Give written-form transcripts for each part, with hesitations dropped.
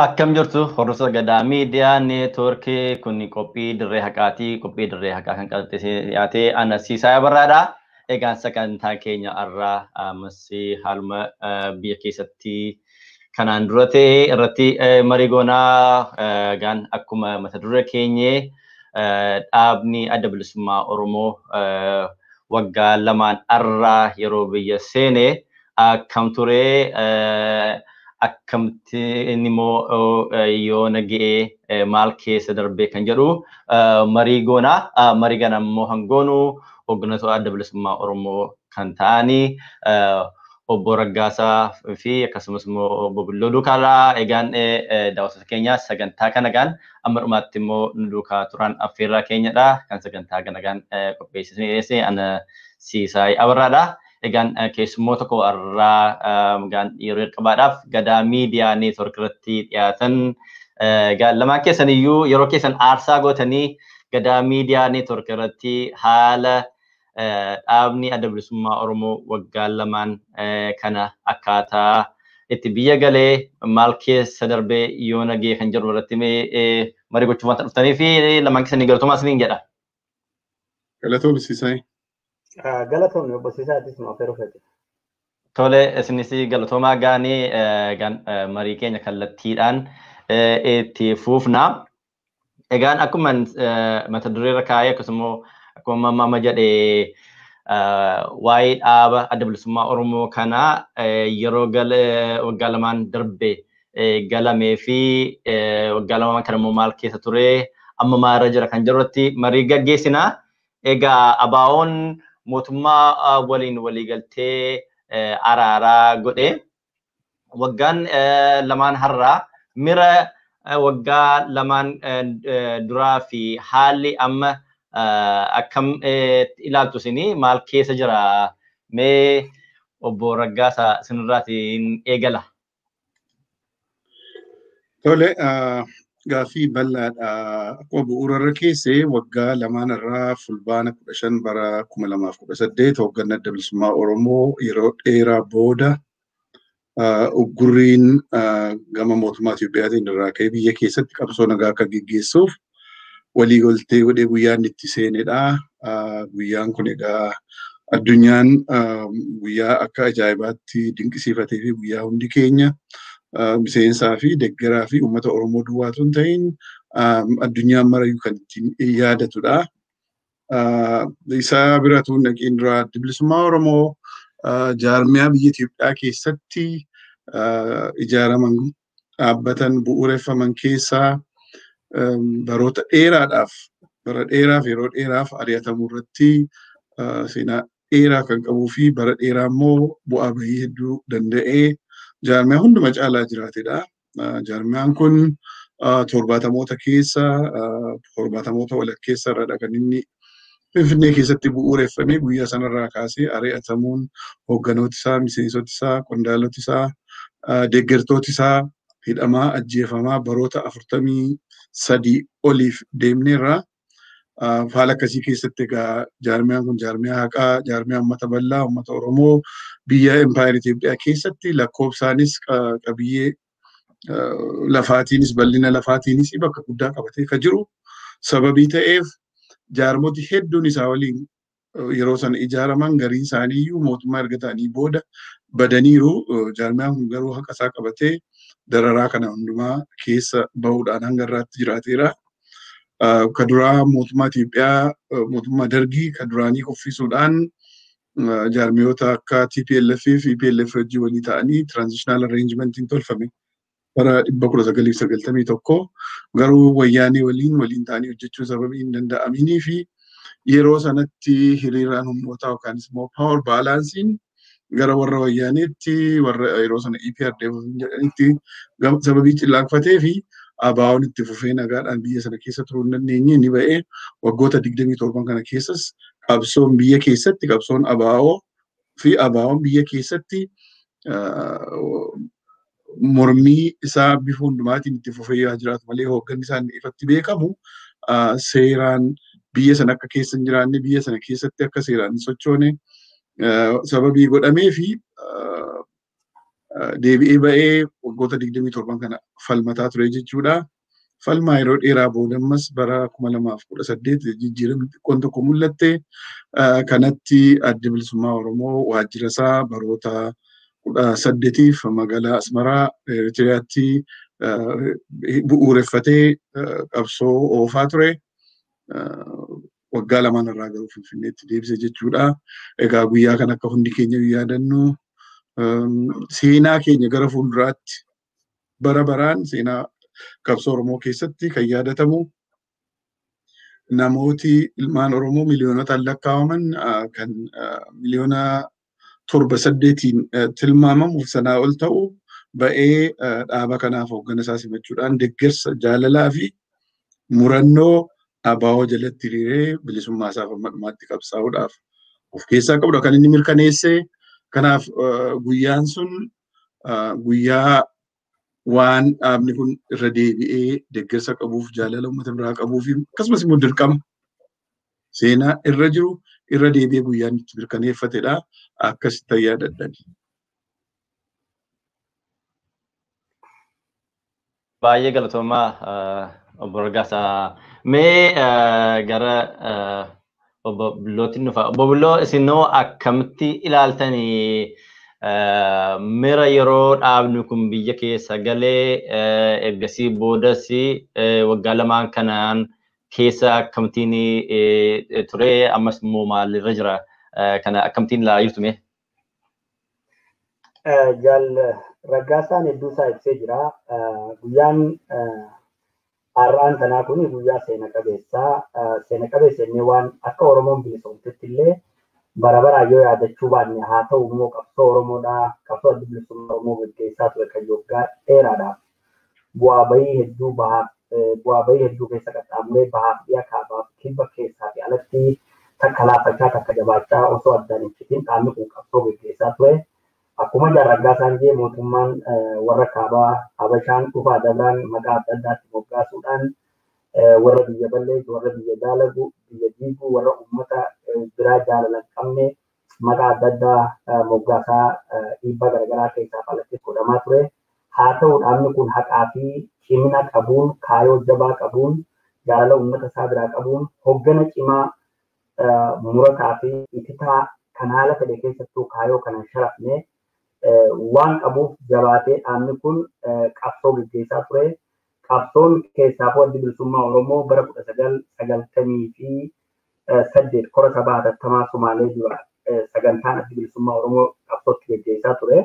Akkam jirtu hordoftoota Gadaa Miidiyaa Neetwoorkii kun qophii dirree haqaatii. Qophii dirree haqaa kan qabatee dhiyaate ana Siisaa Barraadha. Egaan sagantaa keenya har'aa ammas haaluma biyya keessatti kanaan dura ta'e irratti marii goonaa. Egaan akkuma mata duree keenyee dhaabni Adda Bilisummaa Oromoo waggaa lamaan har'aa yeroo biyya seene akkam ture, akkamitti inni immoo yoo naga'ee maal keessa darbee kan jedhu marii goonaa. Marii kana immoo hangoonu hooggantoota Adda Bilisummaa Oromoo kan ta'anii obbo Raggaasaa fi akkasumas immoo obbo Billoo Duukaalaa. Egaan daawwattoota keenya sagantaa kana gaan amma dhumaatti immoo nu duukaa turan affeerraa keenyadha. Kan sagantaa kana gaan qopheessisanii dhiyeesse ana Siisaay Abarraadha. Egaan keessummoota koo har'aa gaan yeroo jalqabaadhaaf Gadaa Miidiyaa Neetwoork irratti dhiyaatan, egaan lamaan keessan iyyuu yeroo keessan aarsaa gootanii Gadaa Miidiyaa Neetwoork irratti haala dhaabni Adda Bilisummaa Oromoo waggaa lamaan kana akkaataa itti biyya galee maal keessa darbee yoo nagee kan jedhu irratti marii gochuuf wanta dhuftanii fi lamaan keessanii galatoomaa isiniin jedha. Galatoomii Siisaay. Galatoomii obbo Siisaatis nu affeeruu feete. Tole, isinis galatoomaa. Gaanii marii keenya kallattiidhaan itti fufna. Egaan akkuma mata dureerra kaa'ee akkasuma akkuma amma jedhee waa'ee dhaaba Adda Bilisummaa Oromoo kana yeroo waggaa lamaan darbe galamee fi waggaa lamaan kana immoo maal keessa ture, amma maalirra jira kan jedhu irratti marii gaggeessina. Egaa ABO'n mootummaa waliin waliigaltee araaraa godhe waggaan lamaan har'aa mira waggaa lamaan duraa fi haalli amma akkam ilaaltu isinii, maal keessa jira? Mee obbo Raggaasaa isinirraatiin eegala. Tole, gaaffii bal'aadha. Akkuma bu'uurarra keessee waggaa lamaan irraa Fulbaana 15 bara 2018 hoogganaa Adda Bilisummaa Oromoo yeroo dheeraa booda uggurriin gama mootummaa Itiyoophiyaatiin irraa ka'ee biyya keessatti qabsoo nagaa akka geggeessuuf waliigaltee godhee guyyaan itti seenedha. Guyyaan kun egaa addunyaan guyyaa akka ajaa'ibaatti dinqisiifatee fi guyyaa hundi keenya miseensaa fi deeggaraa fi uummata Oromoo duwwaa otoo hin ta'in addunyaan marayyuu kan ittiin yaadatudha. Isa bira tuun dhaqiin dura Adda Bilisummaa Oromoo jaarmiyaa biyya Itoophiyaa keessatti ijaaraman, dhaabbatan, bu'uureffaman keessaa baroota dheeraadhaaf, bara dheeraaf, yeroo dheeraaf ari'atamuu irratti seenaa dheeraa kan qabuu fi bara dheeraa immoo bu'aa bahii hedduu danda'ee jaarmiyaa hunduma caalaa jiraatedha. Jaarmiyaan kun torbaatamoota keessa, torbaatamoota walakkeessa irradha kan inni Finfinnee keessatti bu'uureffamee. Guyyaa sanarraa kaasee ari'atamuun hoogganooti isaa, miseensoti isaa, qondaaloti isaa, deeggartooti isaa hidhamaa, ajjeefamaa baroota 43 oliif deemneerra. Haala akkasii keessatti egaa jaarmiyaan kun jaarmiyaa haqaa, jaarmiyaa uummata bal'aa, uummata Oromoo biyya Impaayer Itoophiyaa keessatti lakkoofsaanis qabiyyee lafaatiinis bal'ina lafaatiinis bakka guddaa qabatee kan jiru sababii ta'eef jaarmoti hedduun isaa waliin yeroo sana ijaaraman gariin isaanii iyyuu mootummaa erga ta'anii booda badaniiru. Jaarmiyaan kun garuu haqa isaa qabatee dararaa kana hundumaa keessa bahuudhaan hanga irraatti jiraateera. Ka duraa mootummaa Itoophiyaa, mootummaa Dargii ka duraanii kuffisuudhaan jaarmiyoota akka TPLF fi EPLF wajjin walii ta'anii transitional arrangementiin tolfame bara 1991, garuu Wayyaanee waliin ta'anii hojjechuu sababii hin danda'aminii fi yeroo sanatti hiriiraan humnootaa yookaan immoo power balancing gara warra Wayyaaneetti, warra yeroo sana EPRDF jedhanitti sababii cillaanfatee fi ABO'n itti fufee nagaadhaan biyya sana keessa turuu hin dandeenye, ni ba'ee. Waggoota 27 kana keessas qabsoon biyya keessatti, qabsoon ABO fi ABO'n biyya keessatti mormii isaa bifa hundumaatiin itti fufee yaa jiraatu malee hoogganni isaa ifatti beekamu seeraan biyya sana akka keessa hin jiraanne, biyya sana keessatti akka seeraan hin sochoone sababii godhamee fi Deebi'ee ba'ee waggoota 27 kana falmataa ture jechuudha. Falmaa yeroo dheeraa booda ammas bara 2018 jijjiiramni xiqqoon tokko mul'atte. Kanatti Addi Bilisummaa Oromoo waajjira isaa baroota 18tiif magaalaa Asmaraa Eritiriyaatti bu'uureffatee qabsoo oofaa ture. Waggaa lamaan irraa garuu Finfinneetti deebise jechuudha. Egaa guyyaa kan akka hundi keenya yaadannu seenaa keenya gara fuulduraatti bara baraan seenaa qabsoo Oromoo keessatti kan yaadatamu namooti ilmaan Oromoo miliyoonotaan lakkaa'aman kan miliyoona 7-8 tilmaamamuuf sanaa ol ta'u ba'ee dhaaba kanaaf hooggana isaa simachuudhaan deeggarsa jaalalaa fi murannoo ABO jalatti hiriiree bilisummaa isaaf hamma dhumaatti qabsaa'uudhaaf of keessaa qabudha kan inni mirkaneesse. Kanaaf guyyaan sun guyyaa waan dhaabni kun irra deebi'ee deeggarsa qabuuf jaalala uummata biraa qabuu fi akkasumas immoo dirqama seenaa irra jiru irra deebi'ee guyyaan itti mirkaneeffatedha. Akkasitti yaadadhan. Baay'ee galatoomaa obbo Raggaasaa. Mee gara obbo Billootti dhufa. Obbo Billoo isinoo akkamitti ilaaltanii mira yeroo dhaabni kun biyya keessa galee ergasii boodas waggaa lamaan kanaan keessa akkamittiin ture ammas immoo maalirra jira kana akkamittiin ilaalaa jirtu mee? Jaal Raggaasaan hedduu isaa ibsee jira. Guyyaan har'aan tanaa kun guyyaa seena qabeessaa. Seena qabeessa inni waan akka Oromoon bilisoomtetti illee bara baraan yoo yaadachuu baanne haa ta'u immoo qabsoo Oromoodhaa qabsoo adda bilisummaa Oromoo gaggeessaa ture kan waggaa dheeraadhaaf bu'aa bahii hedduu bahaaf bu'aa bahii hedduu keessa qaxxaamuree bahaaf dhiya kaabaaf kibba keessaa fi alatti takka laafachaa takka jabaachaa osoo addaan hin citin dhaabni kun qabsoo gaggeessaa ture. Akkuma Jaal Raggaasaan jee mootummaan warra kaabaa Habashaan dhufaa dabraan maqaa adda addaatti moggaasuudhaan warra biyya balleessu, warra biyya daalagu, biyya diigu, warra uummata biraa jaalala hin qabne maqaa adda addaa moggaasaa dhiibbaa garaagaraa keessaa alatti godhamaa ture. Haa ta'u dhaabni kun haqaa fi cimina qabuun, kaayoo jabaa qabuun, jaalala uummata isaa biraa qabuun, hoggana cimaa murataa fi ititaa kan haala fedhe keessattuu kaayoo kana hin sharafne waan qabuuf jabaatee dhaabni kun qabsoo gaggeessaa ture. Qabsoon keessaafuu Addi Bilisummaa Oromoo bara 1998 kora sabaa hatattamaa Sumaalee dura sagantaan Addi Bilisummaa Oromoo qabsootti gaggeessaa ture.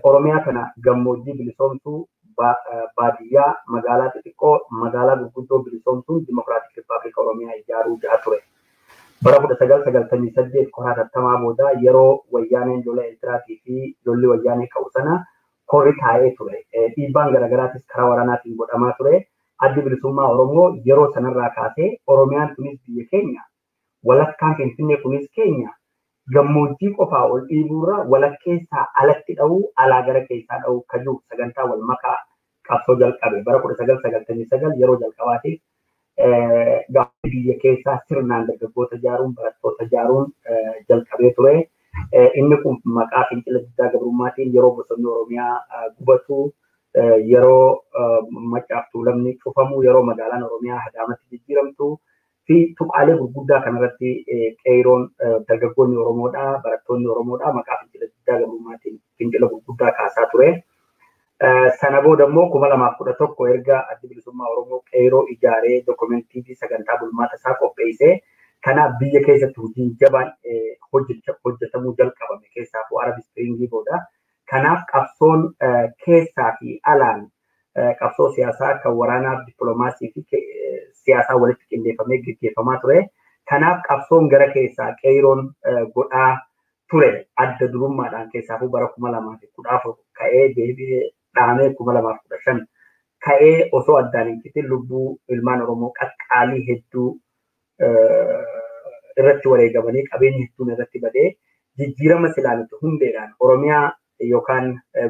Oromiyaa kana gammoojjii bilisoomsuu, baadiyyaa, magaalaa xixiqqoo, magaalaa gurguddoo bilisoomsuun Dimokiraatik Rippaabilika Oromiyaa ijaaruu ja'a ture. Bara 1998 kora hatattamaa booda yeroo wayyaaneen lola Eertiraatii fi lolli wayyaanee ka'u sana korri taa'ee ture. Dhiibbaan garaagaraatis karaa waraanaatiin godhamaa ture. Addi Bilisummaa Oromoo yeroo sanarraa kaasee Oromiyaan kunis biyya keenya, walakkaan Finfinnee kunis keenya, gammoojjii qofaa ol dhiibuurra walakkeessaa alatti dha'uu, alaa gara keessaa dha'uu kajuu sagantaa wal makaa qabsoo jalqabe. Bara 1999 yeroo jalqabaatiif gaaffii biyya keessaa sirnaan dargaggoota ijaaruun, barattoota ijaaruun jalqabee ture. Inni kun maqaa fincila diddaa gabrummaatiin yeroo bosonni Oromiyaa gubatu, yeroo maccaaf tuulamni cufamu, yeroo magaalaan Oromiyaa Adaamaatti jijjiiramtu fi tuqaalee gurguddaa kanarratti qeeroon dargaggoonni Oromoodhaa, barattoonni Oromoodhaa maqaa fincila diddaa gabrummaatiin fincila gurguddaa kaasaa ture. Sana booda immoo 2011 erga Addi Bilisummaa Oromoo qeeroo ijaaree dokumentii fi sagantaa bulmaata isaa qopheessee kanaaf biyya keessatti hojiin jabaan hojjetamuu jalqabame keessaafuu Arab Springii booda. Kanaaf qabsoon keessaa fi alaan qabsoo siyaasaa kan waraanaaf dippiloomaasii fi siyaasaa walitti qindeeffamee gaggeeffamaa ture. Kanaaf qabsoon gara keessaa qeeroon godhaa ture adda durummaadhaan keessaafuu bara 2014 ka'ee deebi'ee dhahamee 2015 ka'ee osoo addaan hin citin lubbuu ilmaan Oromoo qaqqaalii hedduu irratti wareegamanii qabeenyi hedduun irratti badee jijjiirama silaa nuti hundeedhaan Oromiyaa yookaan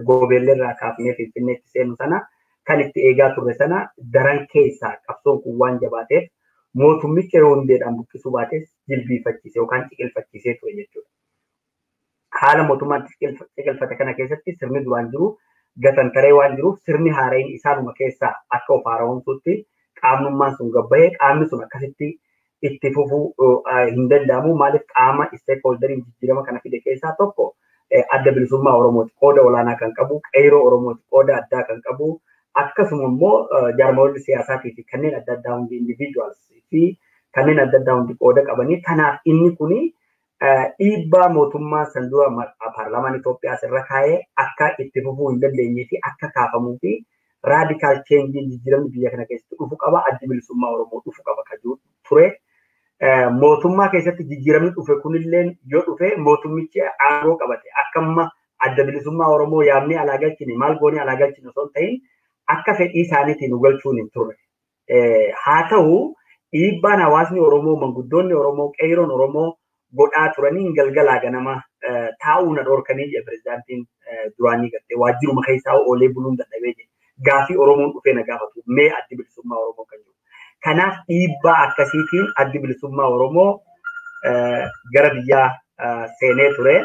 gobeellee irraa kaafnee Finfinneetti seenu sana kan itti eegaa turre sana daran keessaa qabsoon kun waan jabaateef mootummicha yoo hundeedhaan buqqisuu baates jilbiifachiise yookaan ciqilfachiisee ture jechuudha. Haala mootummaan ciqilfate kana keessatti sirni duraan jiru gatantaree waan jiruuf sirni haaraan isaanuma keessaa akka of haaromsuutti qaamnummaan sun gabbahee qaamni sun akkasitti itti fufuu hin danda'amu. Maaliif qaama stakeholderiin jijjiirama kana fide keessaa tokko Adda Bilisummaa Oromooti qooda olaanaa kan qabu, qeerroo Oromooti qooda addaa kan qabu, akkasuma immoo jaarmoolli siyaasaatii fi kanneen adda addaa hundi individuals fi kanneen adda addaa hundi qooda qabanii. Kanaaf inni kuni dhiibbaa mootummaa san dura paarlaamaan Itoophiyaa irra kaa'ee akka itti fufuu hin dandeenyee fi akka kaafamuu fi radical changeiin jijjiiramni biyya kana keessatti dhufu qaba, Addi Bilisummaa Oromoo dhufu qaba kan jiru ture. Mootummaa keessatti jijjiiramni dhufe kunillee yoo dhufe mootummichi aangoo qabate akka amma Adda Bilisummaa Oromoo yaamnee alaa galchine maal goonee alaa galchine osoo hin ta'in akka fedhii isaaniitiin nu galchuun hin turre. Haa ta'u dhiibbaan hawaasni Oromoo, manguddoonni Oromoo, qeerroon Oromoo godhaa turaniin galgalaa ganama taa'uu na dhorkanii jedhe pirezidaantiin duraanii gartee waajjiruma keessaa oolee buluun dadhabee jedhe. Gaafii Oromoon dhufee na gaafatu mee Addi Bilisummaa Oromoo kan jiru. Kanaaf dhiibbaa akkasiitiin Addi Bilisummaa Oromoo gara biyyaa seenee ture.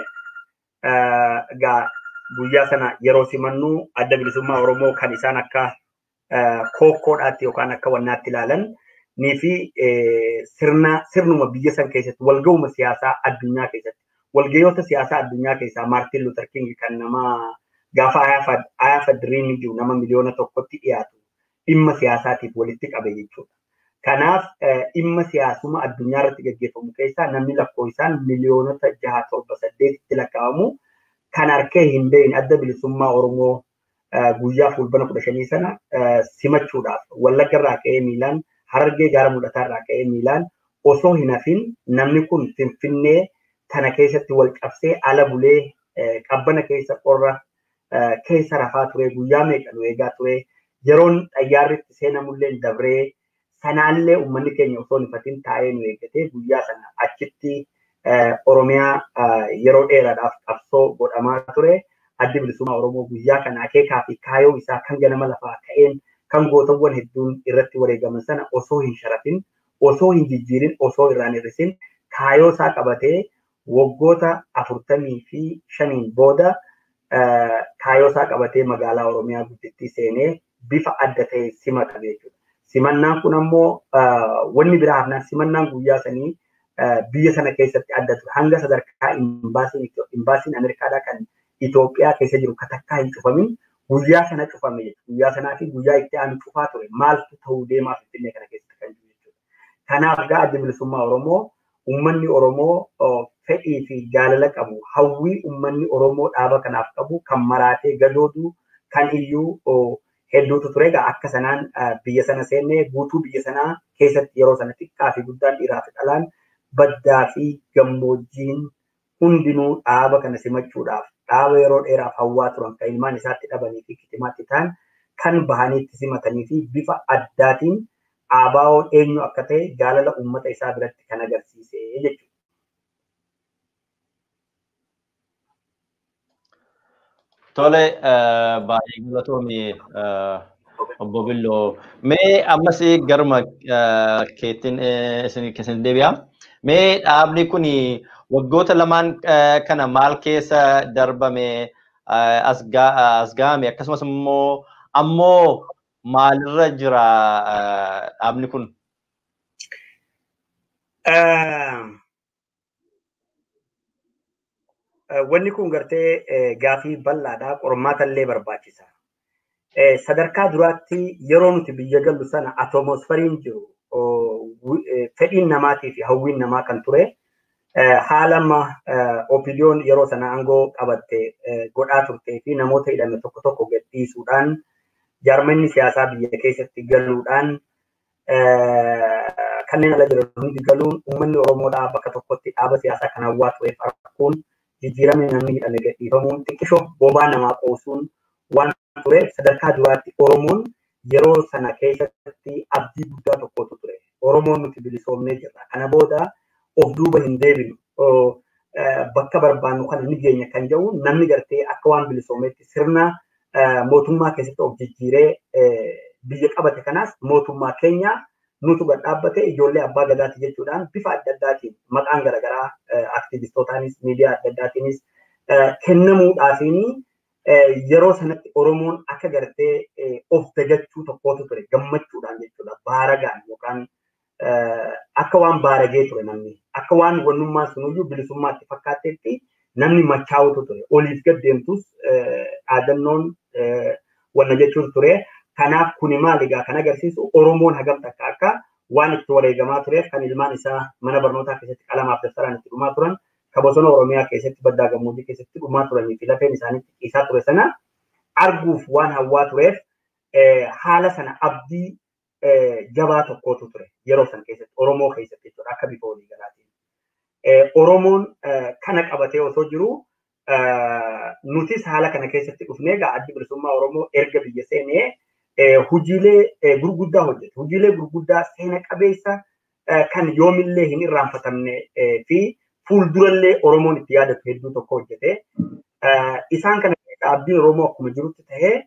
Guyyaa sana yeroo simannu Adda Bilisummaa Oromoo kan isaan akka kookkoodhaatti yookaan akka wannaatti ilaalan nii fi sirna sirnuma biyya san keessatti walga'uma siyaasaa addunyaa keessatti walga'iyoota siyaasaa addunyaa keessaa Maartin Luther King kan nama gaafa I Have a Dream jiru nama 1 miliyoonatti dhiyaatu dhimma siyaasaatiif walitti qabe jechuudha. Kanaaf dhimma siyaasuma addunyaa irratti gaggeeffamu keessaa namni lakkoofsaan miliyoonota 6, 7, 8tti lakkaa'amu kan harkee hin beekne Adda Bilisummaa Oromoo guyyaa Fulbana 15 sana simachuudhaaf Wallagga irraa ka'ee miilaan, Harargee gaara mul'ataa irraa ka'ee miilaan osoo hin hafin namni kun Finfinnee tana keessatti wal cabsee ala bulee qabbana keessa qorra keessa rafaa ture, guyyaa meeqa nu eegaa ture. Yeroon xayyaarri itti seenamullee dabree sanaallee uummanni keenya osoo hin ifatin taa'ee nu eeggatee guyyaa sana achitti Oromiyaa yeroo dheeraadhaaf qabsoo godhamaa ture. Addi Bilisummaa Oromoo guyyaa kana akeekaa fi kaayoo isaa kan ganama lafaa ka'een kan gootawwan hedduun irratti wareegaman sana osoo hin sharafin, osoo hin jijjiirin, osoo irraan hir'isin kaayoo isaa qabatee waggoota 45n booda kaayoo isaa qabatee magaalaa Oromiyaa guddittii seenee bifa adda ta'e simatame jechuudha. Simannaan kun ammoo wanni biraa hafnaan simannaan guyyaa sanii biyya sana keessatti adda ture. Hanga sadarkaa imbaasiin Ameerikaadhaa kan Itoophiyaa keessa jiru katakkaa hin cufamin guyyaa sana cufame jechuudha. Guyyaa sanaa fi guyyaa itti aanu cufaa ture. Maaltu ta'uu deemaa Finfinnee kana keessatti kan jiru jechuudha. Kanaaf gaa Addi Bilisummaa Oromoo uummanni Oromoo fedhii fi jaalala qabu, hawwii uummanni Oromoo dhaaba kanaaf qabu kan maraatee gadoodu kan iyyuu hedduutu ture. Egaa akka sanaan biyya sana seennee guutuu biyya sanaa keessatti yeroo sana xiqqaa fi guddaan, dhiiraa fi dhalaan, baddaa fi gammoojjiin hundinuu dhaaba kana simachuudhaaf dhaaba yeroo dheeraaf hawwaa turan kan ilmaan isaatti dhabanii fi kitimaatti ta'an kan bahanii itti simatanii fi bifa addaatiin ABO'n eenyu akka ta'e jaalala uummata isaa biratti kan agarsiise jechuudha. Tole, baay'ee galatoomi obbo Billoo. Mee ammas garuma keettiin isin keessan deebi'a. Mee dhaabni kun waggoota lamaan kana maal keessa darbame as gahame, akkasumas immoo ammoo maalirra jira dhaabni kun? Wanni kun gartee gaafii bal'aadha. Qormaata illee barbaachisa. Sadarkaa duraatti yeroo nuti biyya gallu sana atmosphereiin jiru, fedhiin namaatii fi hawwiin namaa kan ture haala amma OPDOn yeroo sana aangoo qabatte godhaa turtee fi namoota hidhame tokko tokko gadhiisuudhaan, jaarmanni siyaasaa biyya keessatti galuudhaan, kanneen ala jiran hundi galuun, uummanni Oromoodhaa bakka tokkotti dhaaba siyaasaa kan hawwaa tureef arguun, jijjiiramni namni hidhame gadhiifamuun xiqqishoo bobaa namaa qoosuun waan tureef sadarkaa duraatti Oromoon yeroo sana keessatti abdii guddaa tokkotu ture. Oromoon nuti bilisoomnee jirra. Kana booda of duuba hin deebinu. Bakka barbaannu kana ni geenya kan jedhu namni gartee akka waan bilisoometti sirna mootummaa keessatti of jijjiiree biyya qabate kanaas mootummaa keenya nutu gad dhaabbate, ijoollee abbaa gadaati jechuudhaan bifa adda addaatiin maqaan garaagaraa aktivistootaanis miidiyaa adda addaatiinis Kennamuudhaafiin yeroo sanatti Oromoon akka gartee of dagachuu tokkootu ture gammachuudhaan jechuudha. Baaragaan yookaan akka waan baaragee ture namni akka waan wannummaa sunuyyuu bilisummaatti fakkaatteetti namni machaa'utu ture. Oliif gad deemtus dhaadannoon wanna jechuun ture. Kanaaf kuni maal egaa kan agarsiisu Oromoon hagam takka akka waan itti wareegamaa tureef kan ilmaan isaa mana barnootaa keessatti qalamaaf daftaraan itti dhumaa turan kan bosona Oromiyaa keessatti baddaa gammoojjii keessatti dhumaa turanii fi lafeen isaanii xixiqqeessaa ture sana arguuf waan hawwaa tureef haala sana abdii jabaa tokkotu ture yeroo san keessatti Oromoo keessatti jechuudha akka bifa waliigalaatiin. Oromoon kana qabatee osoo jiru nutis haala kana keessatti dhufnee egaa Addi Bilisummaa Oromoo erga biyya seenee hojiilee gurguddaa hojjete. Hojiilee gurguddaa seena qabeessa kan yoomillee hin irraanfatamne fi fuuldurallee Oromoon itti yaadatu hedduu tokko hojjete. Isaan kana keessa abdiin Oromoo akkuma jirutti tahee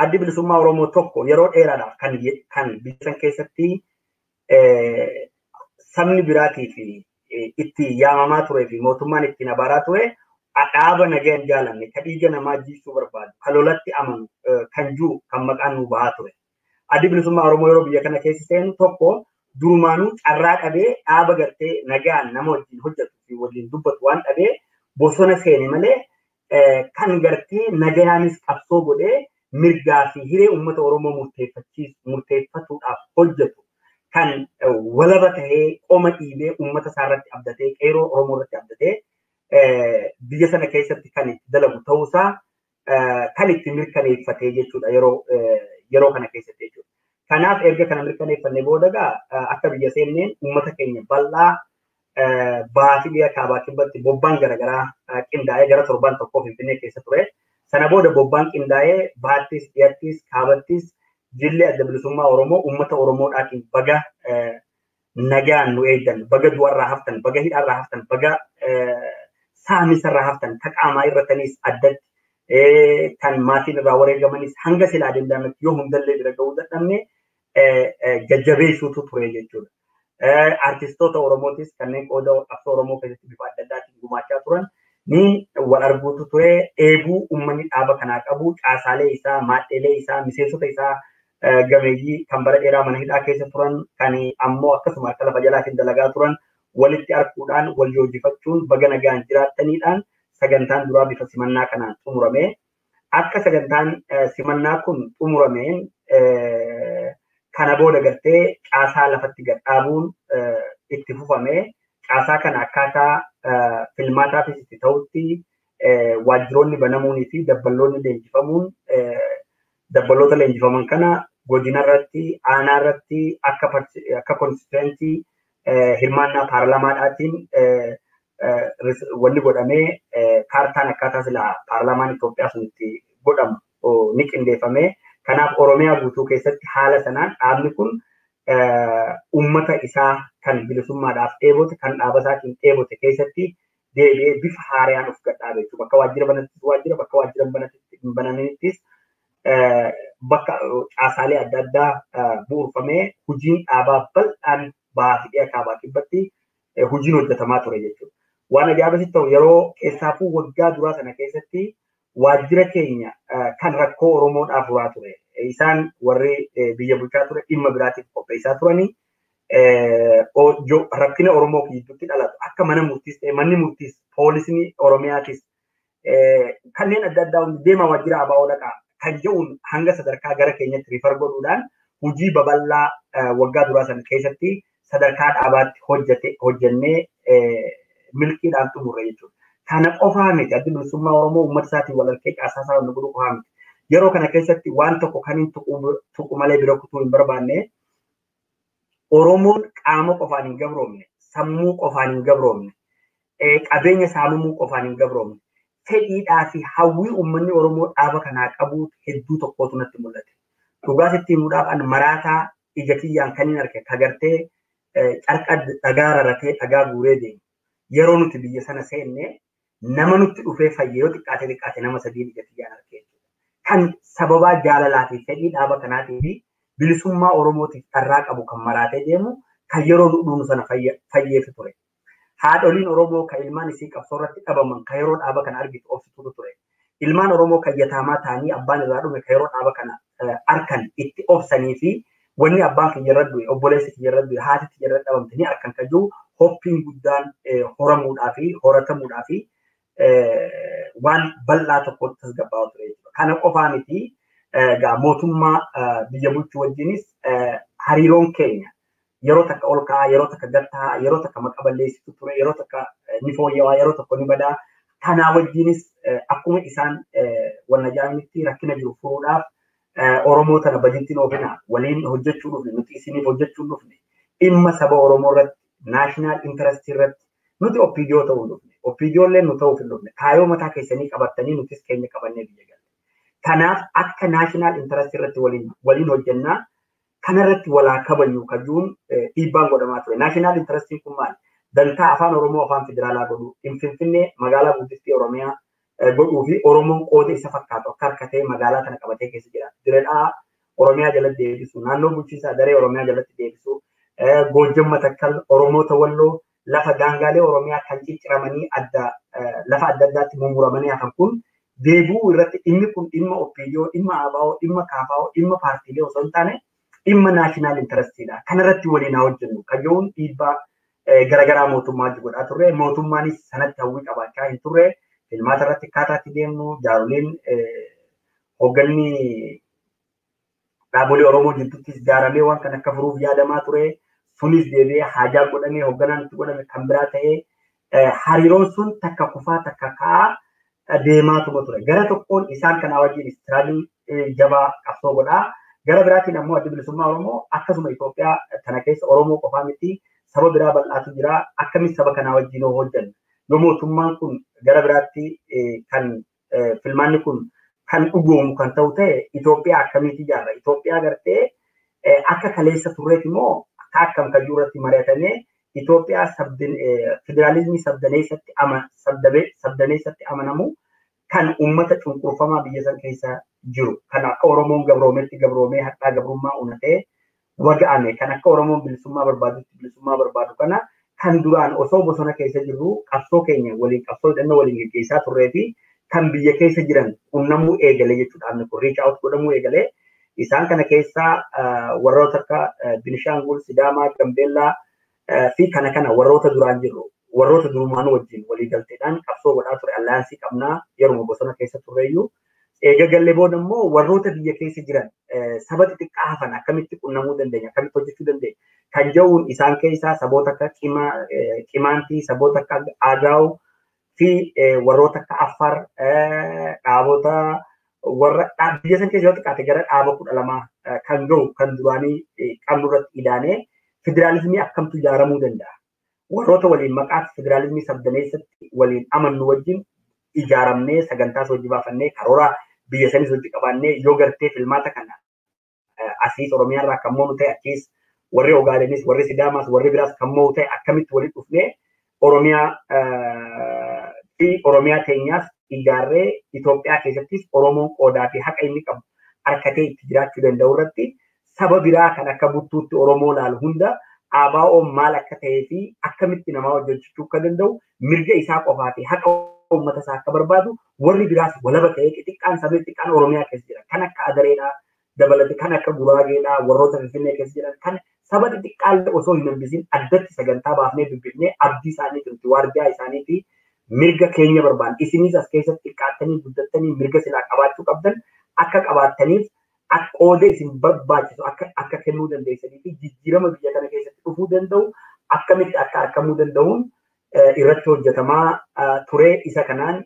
Addi Bilisummaa Oromoo tokko yeroo dheeraadhaaf kan biyya san keessatti sabni biraatii fi itti yaamamaa turee fi mootummaan ittiin abaaraa ture dhaaba nagaa hin jaalanne ka dhiiga namaa jiisuu barbaadu ka lolatti amanu kan jiru kan maqaan nu bahaa ture. Addi Bilisummaa Oromoo yeroo biyya kana keessa seenu tokko durumaanuu carraa dhabee dhaaba gartee nagaan nama wajjin hojjetu fi waliin dubbatu waan dhabee bosona seene malee kan gartee nagayaanis qabsoo godhee mirgaa fi hiree uummata Oromoo murteeffatuudhaaf hojjetu kan walaba tahee qoma dhiibee uummata isaarratti abdatee qeeroo Oromoo irratti abdatee biyya sana keessatti kan itti dalagu ta'uusaa kan itti mirkaneeffatee jechuudha yeroo kana keessatti jechuudha. Kanaaf erga kana mirkaneeffannee booda egaa akka biyya seenneen uummata keenya bal'aa bahaa fi dhiya kaabaa kibbatti bobbaan garaagaraa qindaa'ee gara torban tokkoo Finfinnee keessa ture. Sana booda bobbaan qindaa'ee bahattis dhiyattis kaabattis jillee Adda Bilisummaa Oromoo uummata Oromoodhaatiin baga nagaan nu eeggan, baga du'arraa haftan, baga hidhaarraa haftan, baga saamisarraa haftan, ka qaamaa irrataniis addatti kan maatiin irraa wareegamanis hanga silaa danda'ametti yoo hundallee bira ga'uu dadhabne jajjabeessuutu ture jechuudha. Artistoota Oromootis kanneen qooda qabsoo Oromoo keessatti bifa adda addaatiin gumaachaa turan ni wal arguutu ture. Eebuu uummanni dhaaba kanaa qabu caasaalee isaa, maadheelee isaa, miseensota isaa gameeyyii kan bara dheeraa mana hidhaa keessa turan kan ammoo akkasuma akka lafa jalaatiin dalagaa turan walitti arguudhaan wal joojifachuun baga nagaan jiraattaniidhaan sagantaan duraa bifa simannaa kanaan xumurame. Akka sagantaan simannaa kun xumurameen kana booda gartee caasaa lafatti gad dhaabuun itti fufame. Caasaa kana akkaataa filmaataafis itti ta'utti waajjiroonni banamuunii fi dabballoonni leenjifamuun dabbaloota leenjifaman kana godina irratti, aanaa irratti akka konstituentii hirmaannaa paarlamaadhaatiin wanni godhamee kaartaan akkaataa silaa paarlamaan Itoophiyaa sun itti godhamu ni qindeeffame. Kanaaf Oromiyaa guutuu keessatti haala sanaan dhaabni kun uummata isaa kan bilisummaadhaaf dheebote kan dhaaba isaatiin dheebote keessatti deebi'ee bifa haaraan of gadhaabe jechuudha. Bakka waajjira banattis waajjira, bakka waajjira hin banaminittis bakka caasaalee adda addaa bu'uurfamee hojiin dhaabaa bal'aan bahaa fi dhiya kaabaa kibbatti hojiin hojjetamaa ture jechuudha. Waan ajaa'ibasitti ta'u yeroo keessaafuu waggaa duraa sana keessatti waajjira keenya kan rakkoo Oromoodhaaf furaa ture. Isaan warri biyya bulchaa ture dhimma biraatiif qopheessaa turanii rakkina Oromoo gidduutti dhalatu akka mana murtiis ta'e manni murtiis poolisni Oromiyaatis kanneen adda addaa hundi deema waajjira ABO dhaqaa kan jedhuun hanga sadarkaa gara keenyatti rifar godhuudhaan hojii babal'aa waggaa duraa sana keessatti sadarkaa dhaabaatti hojjennee milkiidhaan xumurre jechuudha. Kana qofaa miti Addi Bilisummaa Oromoo uummata isaatiin wal harkee caasaa isaa wal godhuu qofaa miti. Yeroo kana keessatti waan tokko kan hin tuqu malee bira kutuu hin barbaanne Oromoon qaama qofaan hin gabroomne, sammuu qofaan hin gabroomne, qabeenya saamamuu qofaan hin gabroomne, fedhiidhaa fi hawwii uummanni Oromoo dhaaba kanaa qabu hedduu tokkotu natti mul'ate. Dhugaa sitti himuudhaaf an maraataa ija kiyyaan kan hin arge kagartee carqa dhagaa raratee dhagaa guuree deemu. Yeroo nuti biyya sana seenne nama nutti dhufee fayyee yoo xiqqaate xiqqaate nama sadiin ija kiyyaan arge jechuudha. Kan sababaa jaalalaa fi fedhii dhaaba kanaatii fi bilisummaa Oromootiif dharraa qabu kan maraatee deemu kan yeroo nu dhuunu sana fayyeetu ture. Haadholiin Oromoo kan ilmaan isii qabsoo irratti dhabaman kan yeroo dhaaba kana argitu obsituutu ture. Ilmaan Oromoo kan yataamaa ta'anii abbaan irraa dhume kan yeroo dhaaba kana arkan itti obsanii fi wanni abbaan kiyya irra du'e, obboleessi kiyya irra du'e, haati kiyya irra dhabamte ni arkan kan jiru hoppiin guddaan horamuudhaa fi horatamuudhaa fi waan bal'aa tokkotti tasgabbaa'aa ture jechuudha. Kana qofaa miti egaa mootummaa biyya bulchuu wajjinis hariiroon keenya yeroo takka ol ka'aa, yeroo takka gad ta'aa, yeroo takka maqa balleessitu ture, yeroo takka ni fooyya'aa, yeroo tokko ni badaa. Kanaa wajjinis akkuma isaan wanna jedhanitti rakkina jiru furuudhaaf Oromoo tana bajittiin oofina waliin hojjechuu dhufne, nuti isiniif hojjechuu dhufne, dhimma saba Oromoo irratti, national interest irratti nuti OPDO ta'uu dhufne, OPDO illee nu ta'uuf hin dhufne, kaayoo mataa keessanii qabattanii nutis keenya qabannee biyya galle. Kanaaf akka national interest irratti waliin hojjennaa, kanarratti walaa kabajnu kajuun dhiibbaan godhamaa ture. National interestiin kun maali? Dantaa afaan Oromoo afaan federaalaa godhuu, Finfinnee magaalaa guddittii Oromiyaa godhuu fi Oromoon qooda isa fakkaatu akka harkatee magaalaa kana qabatee keessa jiraatu. Diredhaa Oromiyaa jalatti deebisu, naannoo bulchiinsaa daree Oromiyaa jalatti deebisu, Goojjam Matakkal, Oromoota Walloo, lafa gaangaalee Oromiyaa kan cicciramanii adda lafa adda addaatti mummuramanii hafan kun deebi'uu irratti dhimmi kun dhimma OPDO, dhimma ABO, dhimma KFO, dhimma paartiilee osoo hin taane dhimma national interestiidha. Kanarratti waliin haa hojjennu. Kajoon dhiibbaa garaagaraa mootummaa godhaa turre. Mootummaanis sanatti hawwii qabaachaa hin turre. Filmaata irratti akkaataa itti deemnu jaaroleen hoogganni dhaabolee Oromoo jidduuttis ijaaramee waan kana akka furuuf yaadamaa ture. Sunis deebi'ee haajaa godhamee hoogganaan itti godhame kan biraa ta'ee hariiroon sun takka kufaa takka ka'aa deemaatuma ture. Gara tokkoon isaan kanaa wajjin struggle jabaa qabsoo godhaa. Gara biraatiin ammoo Adda Bilisummaa Oromoo akkasuma Itoophiyaa tana keessa Oromoo qofaa miti saba biraa bal'aatu jira. Akkamitti saba kanaa wajjin hoo hojjenna? Yoo mootummaan kun gara biraatti kan filmaanni kun kan dhugoomu kan ta'u ta'e Itoophiyaa akkamitti ijaarra? Itoophiyaa gartee akka kaleessa turreeti moo akka akkam kan irratti mari'atamee Itoophiyaa federaalizimii sabdaneessatti amanamu kan uummata cunqurfamaa biyya san keessa jiru kan akka Oromoon gabroometti gabroomee hadhaa gabrummaa unatee waga'ame kan akka Oromoon bilisummaa barbaadutti bilisummaa barbaadu kana kan duraan osoo bosona keessa jirru qabsoo keenya waliin qabsoo hidhannoo waliin geggeessaa turree fi kan biyya keessa jiran qunnamuu eegale jechuudha. Inni kun reach out godhamuu eegale. Isaan kana keessaa warroota akka Binishaangul, Sidaamaa, Gambeellaa fi kana kana warroota duraan jirru warroota durumaan wajjin walii galteedhaan qabsoo godhaa ture alliance qabnaa yeruma bosona keessa turreeyyuu. Eega gallee booda immoo warroota biyya keessa jiran saba xixiqqaa hafan akkamitti qunnamuu dandeenya, akkamitti hojjechuu dandeenya kan jedhuun isaan keessaa saboota akka Qimaantii, saboota akka Agaaw fi warroota akka Affaar dhaabota warra biyya san keessa yoo xiqqaate gara dhaaba 12 kan gahu kan duraanii qabnu irratti idaanee federaalizimii akkamtu ijaaramuu danda'a. Warroota waliin maqaa federaalizimii sabdaneessatti waliin amannu wajjin ijaaramnee sagantaas hojii baafannee karoora biyya sanis hojii qabaannee yoo gartee filmaata kana asiis Oromiyaa irraa kan moonu ta'e achiis warri Ogaadeenis warri Sidaamaas warri biraas kan mo'u ta'e akkamitti walitti dhufnee Oromiyaa fi Oromiyaa teenyaas ijaarree Itoophiyaa keessattis Oromoon qoodaa fi haqa inni qabu harkatee itti jiraachuu danda'u irratti saba biraa kan akka buttuutti Oromoo laalu hunda ABO'n maal akka ta'ee fi akkamitti namaa hojjechuu akka danda'u mirga isaa qofaa fi haqa uummata isaa akka barbaadu warri biraas walaba ta'ee xixiqqaan sabni xixiqqaan Oromiyaa keessa jiran kan akka Adareedhaa dabalate kan akka Guraageedhaa warroota Finfinnee keessa jiran kan saba xixiqqaan osoo hin hambisin addatti sagantaa baafnee dubbifnee abdii isaanii jirti waardiyaa isaanii fi mirga keenya barbaanne isinis as keessatti xiqqaattanii guddattanii mirga silaa qabaachuu qabdan akka qabaattaniif akka qooda isin barbaachisu akka kennuu dandeessanii fi jijjiirama biyya kana keessatti dhufuu danda'u akkamitti akka argamuu danda'uun irratti hojjetamaa ture. Isa kanaan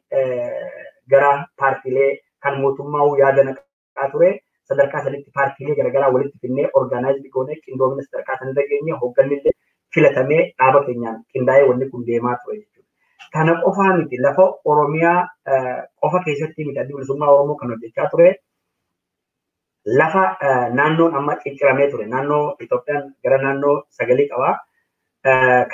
gara paartiilee kan mootummaa yaada naqaa ture sadarkaa sanitti paartiilee garaagaraa walitti finnee organize goonee qindoomina sadarkaa sanirra geenye hoogganni illee filatamee dhaaba keenyaan qindaa'ee wanni kun deemaa ture jechuudha. Kana qofaa miti lafa Oromiyaa qofa keessatti miti Addi Bilisummaa Oromoo kan hojjechaa ture. Lafa naannoon amma cicciramee ture naannoo Itoophiyaan gara naannoo 9 qabaa.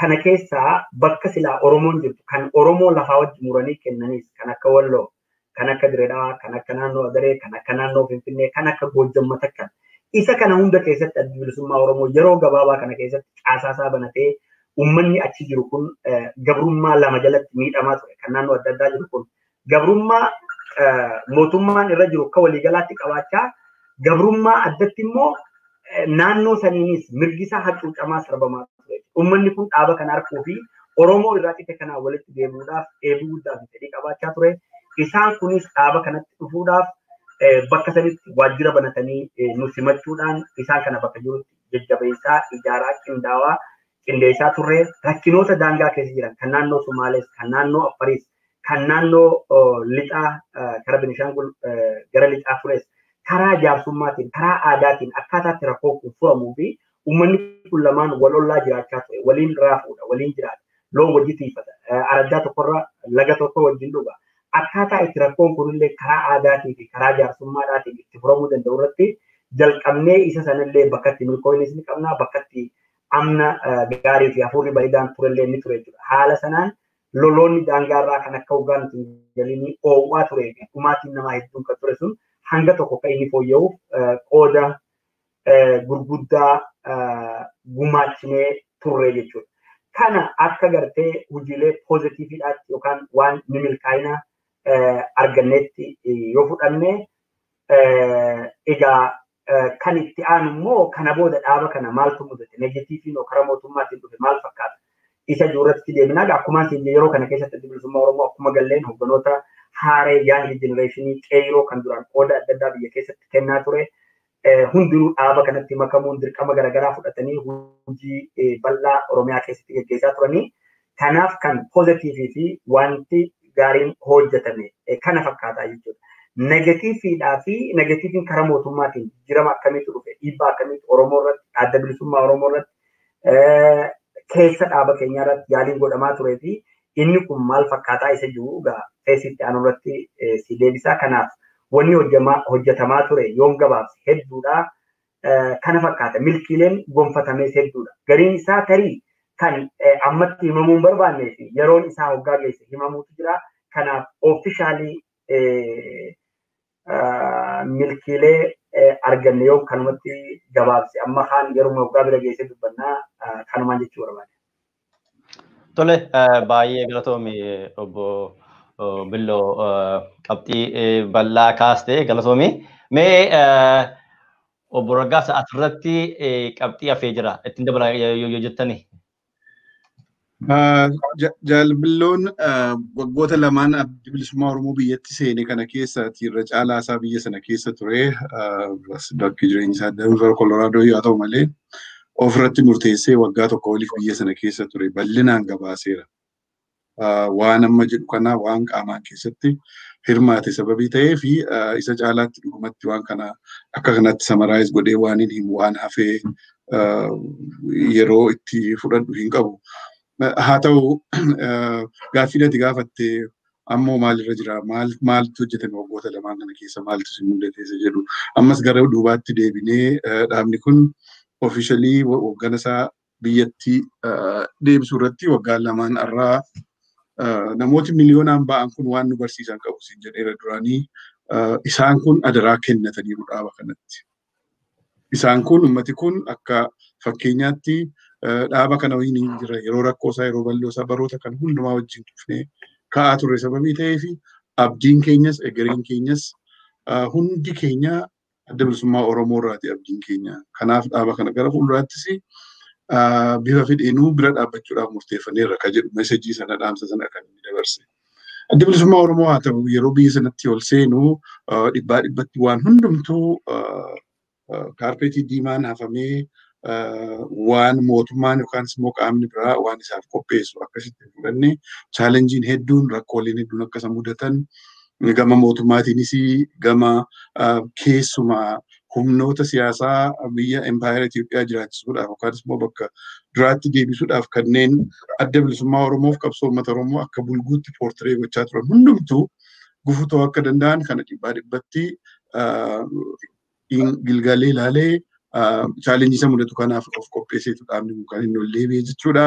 Kana keessaa bakka silaa Oromoon jirtu kan Oromoo lafaa wajji muranii kennanis kan akka Walloo, kan akka Diredhaa, kan akka naannoo Adaree, kan akka naannoo Finfinnee, kan akka Goojjam Matakkal. Isa kana hunda keessatti Addi Bilisummaa Oromoo yeroo gabaabaa kana keessatti caasaasaa banatee Uummanni achi jiru kun gabrummaa lama jalatti miidhamaa ture. Kan naannoo adda addaa jiru kun gabrummaa mootummaan irra jiru akka waliigalaatti qabaachaa gabrummaa addatti immoo naannoo saniinis mirgi isaa hacuucamaa sarbamaa ture. Uummanni kun dhaaba kana arguu fi Oromoo irraa cite kanaan walitti deemuudhaaf dheebuu guddaa fi fedhii qabaachaa ture. Isaan kunis dhaaba kanatti dhufuudhaaf bakka sanitti waajjira banatanii nu simachuudhaan isaan kana bakka jirutti jajjabeessaa, ijaaraa, qindaawaa qindeessaa turre. Rakkinoota daangaa keessa jiran kan naannoo Somaalees, kan naannoo Affariis, kan naannoo lixaa karaa Benishaangul gara lixaa tures karaa jaarsummaatiin, karaa aadaatiin akkaataatti rakkoo kun furamuu fi uummanni kun lamaan wal ollaa jiraachaa ture, waliin raafuudha, waliin jiraata, loon wajji tiifata, araddaa tokkorra laga tokko wajjin dhuga. Akkaataa itti rakkoon kunillee karaa aadaatii fi karaa jaarsummaadhaatiin itti furamuu danda'u irratti jalqabnee isa sanallee bakka itti milkoo'inis ni qabna, bakka itti amna gaarii fi hafuurri bareedaan turellee ni ture jechuudha. Haala sanaan loloonni daangaarraa kan akka hoggaa nuti hin galiinii oowwaa turee fi dhumaatiin namaa hedduun kan ture sun hanga tokko kan inni fooyya'uuf qooda gurguddaa gumaachinee turre jechuudha. Kana akka gartee hojiilee poozitiiviidhaatti yookaan waan ni milkaa'ina argannetti yoo fudhanne, egaa kan itti aanu immoo kana booda dhaaba kana maaltu mudate, negatiiviin karaa mootummaatiin dhufe maal fakkaata isa jiruurratti deemnaa. Akkuma isin yeroo kana keessatti Adda Bilisummaa Oromoo akkuma galleen hogganoota haaree young generationii qeeroo kan duraan qooda adda addaa biyya keessatti kennaa ture hundinuu dhaaba kanatti makamuun dirqama garaagaraa fudhatanii hojii bal'aa Oromiyaa keessatti gaggeessaa turanii. Kanaaf kan poozitiivii fi wanti gaariin hojjetame kana fakkaataa jechuudha. Negatiiviidhaa fi negatiiviin karaa mootummaatiin jijjiirama akkamiitu dhufe, dhiibbaa akkamiitu Oromoo irratti, Adda Bilisummaa Oromoo irratti, keessa dhaaba keenyaa irratti yaaliin godhamaa turee fi inni kun maal fakkaataa isa jiru egaa feesitti aanu irratti si deebisaa. Kanaaf wanni hojjetamaa ture yoon gabaabse hedduudha. Kana fakkaata. Milkiileen gonfatamees hedduudha. Gariin isaa tarii kan ammatti himamuu hin barbaannee fi yeroon isaa hoggaa geesse himamuutu jira. Kanaaf oofishaalii milkiilee arganne yoo kanumatti gabaabse amma kaan yeruma hoggaa bira geesse dubbannaa kanumaan jechuu barbaade. Tole, baay'ee galatoomi obbo Billoo, qabxii bal'aa kaaste, galatoomi. Mee obbo Raggaasa, asirratti qabxii hafee jira ittiin dabala yoo jettani. Jaalbilloon waggoota lamaan Adda Bilisummaa Oromoo biyyatti seene kana keessaati irra caalaa isaa biyya sana keessa ture. Bakki jireenya isaa Denver, Colorado yoo ta'u malee ofirratti murteessee waggaa tokko oliif biyya sana keessa ture, bal'inaan gabaaseera. Waan amma jedhu kana waan qaamaan keessatti hirmaate sababii ta'ee fi isa caalaatti dhugumatti waan kana akka kanatti summarize godhee waan hin himu waan hafee yeroo itti fudhadhu hin qabu. Haa ta'u, gaaffii ati gaafatte ammoo maalirra jira, maaltu hojjetame waggoota lamaan kana keessa, maaltu si mudate isa jedhu, ammas gara duubaatti deebinee dhaabni kun officially hoggana isaa biyyatti deebisuu irratti waggaa lamaan irraa namooti miliyoonaan ba'an kun waan nu barsiisan qabu siin jedheera duraanii. Isaan kun adaraa kennataniiru dhaaba kanatti. Isaan kun, ummati kun akka fakkeenyaatti dhaaba kana waliin hin jira, yeroo rakkoo isaa, yeroo bal'oo isaa, baroota kan hundumaa wajjin dhufnee ka'aa turre sababii ta'eef abdiin keenyas egereen keenyas hundi keenya Adda Bilisummaa Oromoo irraati abdiin keenya. Kanaaf dhaaba kana gara fuulduraattis bifa fedheenuu bira dhaabbachuudhaaf murteeffanneerra ka jedhu message sana, dhaamsa sana kan inni dabarse. Adda Bilisummaa Oromoo haa ta'u, yeroo biyya sanatti ol seenu dhibbaa dhibbatti waan hundumtuu kaarpeetii diimaan hafamee waan mootummaan yookaan immoo qaamni biraa waan isaaf qopheessu akkasitti fudhanne. Challengeiin hedduun, rakkooleen hedduun akka isa mudatan, gama mootummaatiinis gama keessumaa humnoota siyaasaa biyya empaayera Itoophiyaa jiraachisuudhaaf yookaan immoo bakka duraatti deebisuudhaaf kanneen Adda Bilisummaa Oromoof qabsoo uummata Oromoo akka bulguutti portray gochaa turan hundumtuu gufuu ta'uu akka danda'an kana dhibbaa dhibbatti gilgalee ilaalee challenge isa mudatu kanaaf of qopheesseetu dhaabni kun kan inni ol deebi'e jechuudha.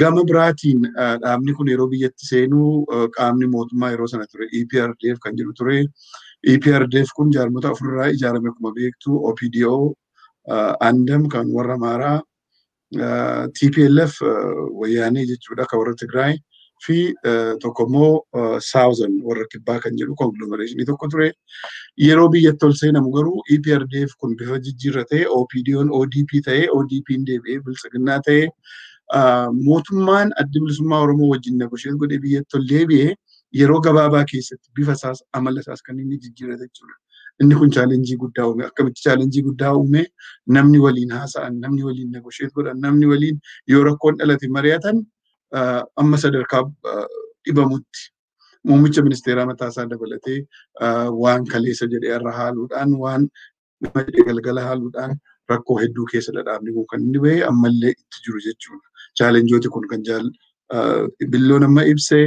Gama biraatiin dhaabni kun yeroo biyyatti seenuu qaamni mootummaa yeroo sana ture EPRDF kan jedhu ture. EPRDF kun jaarmota ofirraa ijaarame akkuma beektu, OPDO, Andam kan warra Amaaraa, TPLF wayyaanee jechuudha kan warra Tigraay fi tokko immoo Southern warra kibbaa kan jedhu conglomeration tokko ture. Yeroo biyyatti ol seenamu garuu EPRDF kun bifa jijjiirratee OPDO'n ODP ta'ee, ODP'n deebi'ee biltsiginnaa ta'ee, mootummaan Adda Bilisummaa Oromoo wajjin negotiate godhee biyyatti ol deebi'ee yeroo gabaabaa keessatti bifa isaas amala isaas kan inni jijjiirrate jechuudha. Inni kun challenge guddaa uume. Akkamitti challenge guddaa uume? Namni waliin haasa'an, namni waliin negotiate godhan, namni waliin yoo rakkoon dhalate mari'atan amma sadarkaa dhibamutti muummicha ministeeraa mataa isaa dabalatee waan kaleessa jedhee irra haaluudhaan, waan galgala haaluudhaan rakkoo hedduu keessa dhaabni kun kan inni bahe ammallee itti jiru jechuudha. Challengeooti kun kan jaal Billoon amma ibsee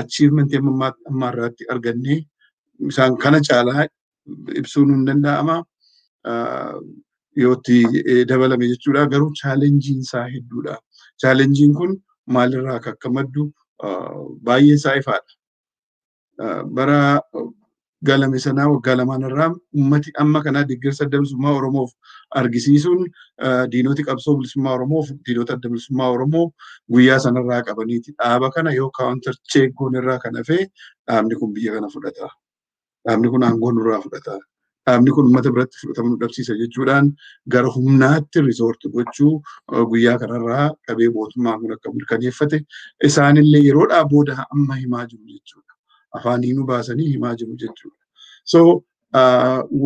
achievementii amma irratti argannee isaan kana caalaa ibsuun hin danda'ama yootti dabalame jechuudha. Garuu challengeiin isaa hedduudha. Challengeiin kun maalirraa akka maddu baay'ee isaa ifaadha. Bara galame sanaa waggaa 2 irraa ummati amma kanaa deeggarsa Adda Bilisummaa Oromoof argisiisuun diinoti qabsoo bilisummaa Oromoof diinota Adda Bilisummaa Oromoo guyyaa sanarraa qabaniiti. Dhaaba kana yoo counter check goon irraa kan hafee dhaabni kun biyya kana fudhata. Dhaabni kun aangoo nurraa fudhata. Dhaabni kun uummata biratti fudhatama nu dhabsiisa jechuudhaan gara humnaatti resort gochuu guyyaa kanarraa qabee mootummaan kun akka mirkaneeffate isaanillee yeroodhaa booda amma himaa jiru jechuudha. Afaaniinuu baasanii himaa jiru jechuudha. So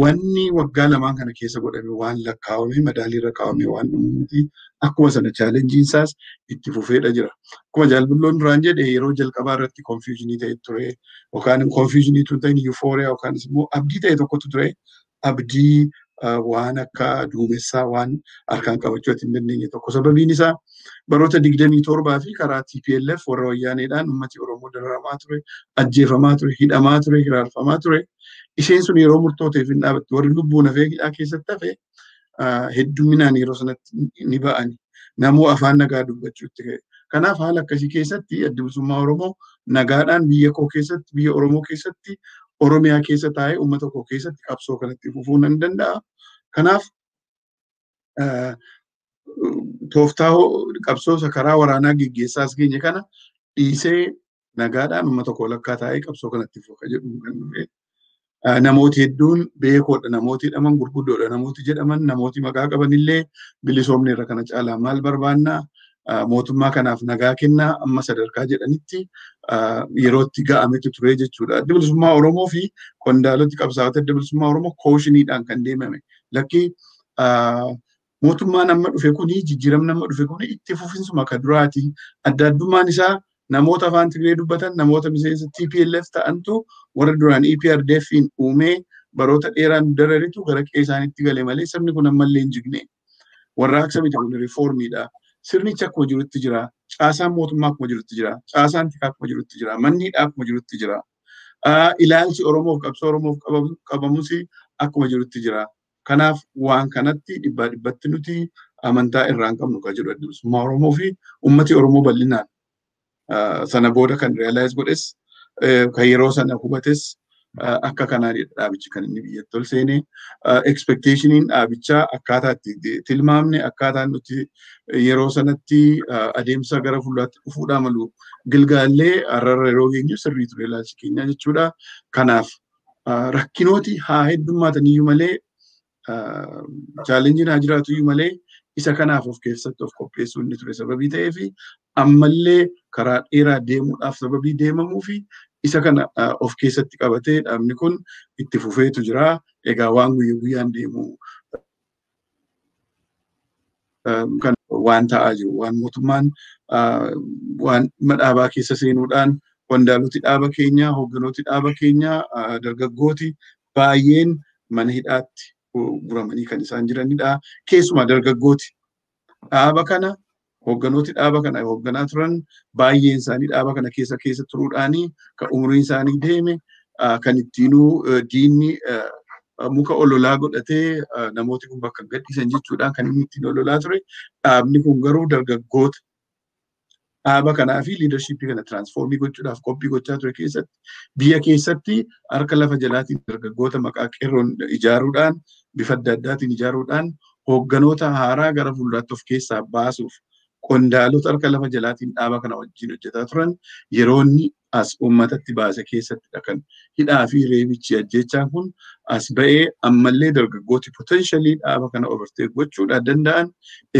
wanni waggaa 2 kana keessa godhame waan lakkaawame madaaliirra kaawame waan dhumu miti. Akkuma sana challengeiin isaas itti fufeedha jira. Akkuma Jaal Billoon duraan jedhe, yeroo jalqabaa irratti confusionii ta'e ture, yookaan confusionii tun ta'in euphoria yookaan immoo abdii ta'e tokkotu ture. Abdii waan akka duumessaa waan harkaan qabachuu hin dandeenye tokko. Sababiin isaa baroota 27 fi karaa TPLF warra wayyaaneedhaan uummati Oromoo dararamaa ture, ajjeefamaa ture, hidhamaa ture, hiraarfamaa ture. Isheen sun yeroo murtooteef hin dhaabattu. Warri lubbuun hafee hidhaa keessatti hafe hedduminaan yeroo sanatti ni ba'ani. Namuu afaan nagaa dubbachuutti ka'e. Kanaaf haala akkasii keessatti Adda Bilisummaa Oromoo nagaadhaan biyya koo keessatti, biyya Oromoo keessatti, Oromiyaa keessa taa'ee uummata koo keessatti qabsoo kanatti fufuu nan danda'a. Kanaaf tooftaa qabsoo isa karaa waraanaa geggeessaas geenye kana dhiisee nagaadhaan uummata koo lakkaa taa'ee qabsoo kanatti fufa jedhu kan dhufe. Namooti hedduun beekoodha, namooti jedhaman gurguddoodha, namooti jedhaman, namooti maqaa qabanillee bilisoomni irra kana caalaa maal barbaannaa, mootummaa kanaaf nagaa kennaa amma sadarkaa jedhanitti yerootti ga'ametu ture jechuudha. Adda Bilisummaa Oromoo fi qondaaloti qabsaa'ota Adda Bilisummaa Oromoo cautioniidhaan kan deemame. Lakki, mootummaan amma dhufe kuni, jijjiiramni amma dhufe kuni itti fufinsuma ka duraati. Adda addummaan isaa namoota afaan Tigree dubbatan, namoota miseensa TPLF ta'antu warra duraan EPRDF'n uumee baroota dheeraan dararitu gara qe'ee isaaniitti gale malee sabni kun ammallee hin jigne. Warraaqsa miti kun, reformiidha. Sirnichi akkuma jirutti jira. Caasaan mootummaa akkuma jirutti jira. Caasaan tikaa akkuma jirutti jira. Manni hidhaa akkuma jirutti jira. Ilaalchi Oromoof qabsoo Oromoof qabamus akkuma jirutti jira. Kanaaf waan kanatti dhibbaa dhibbatti nuti amantaa irraa hin qabnu kan jedhu Adda Bilisummaa Oromoo fi uummati Oromoo bal'inaan sana booda kan realize godhes, kan yeroo sana hubates akka kanaanidha dhaabichi kan inni biyyatti ol seenee. Expectationiin dhaabichaa akkaataa itti tilmaamne, akkaataa nuti yeroo sanatti adeemsa gara fuulduraatti dhufuudhaa malu gilgaallee har'arra yeroo geenyu sirrii ture ilaalchi keenya jechuudha. Kanaaf rakkinooti haa heddummaataniyyuu malee, challengeiin haa jiraatuyyuu malee, isa kanaaf of keessatti of qopheessuu inni ture sababii ta'eef, ammallee karaa dheeraa deemuudhaaf sababii deemamuu fi isa kana of keessatti qabatee dhaabni kun itti fufeetu jira. Egaa waan guyyaa guyyaan deemu kan waan ta'aa jiru, waan mootummaan waan dhaabaa keessa seenuudhaan qondaaloti dhaaba keenyaa, hoogganooti dhaaba keenyaa, dargaggooti baay'een mana hidhaatti guramanii kan isaan jiranidha. Keessumaa dargaggooti dhaaba kana, hoogganooti dhaaba kana hoogganaa turan baay'een isaanii dhaaba kana keessa keessa turuudhaanii kan umuriin isaanii deeme, kan ittiinuu diinni muka ololaa godhatee namooti kun bakka gadhiisan jechuudhaan kan inni ittiin ololaa ture. Dhaabni kun garuu dargaggoota dhaaba kanaa fi leadershipii kana transformii gochuudhaaf qophii gochaa ture keessatti biyya keessatti harka lafa jalaatiin dargaggoota maqaa qeerroon ijaaruudhaan, bifa adda addaatiin ijaaruudhaan hoogganoota haaraa gara fuulduraatti of keessaa baasuuf qondaalota harka lafa jalaatiin dhaaba kana wajjin hojjetaa turan yeroo inni as uummatatti baase keessattidha kan hidhaa fi reebichi ajjechaan kun as ba'ee ammallee dargaggooti potentially dhaaba kana overtake gochuudhaa danda'an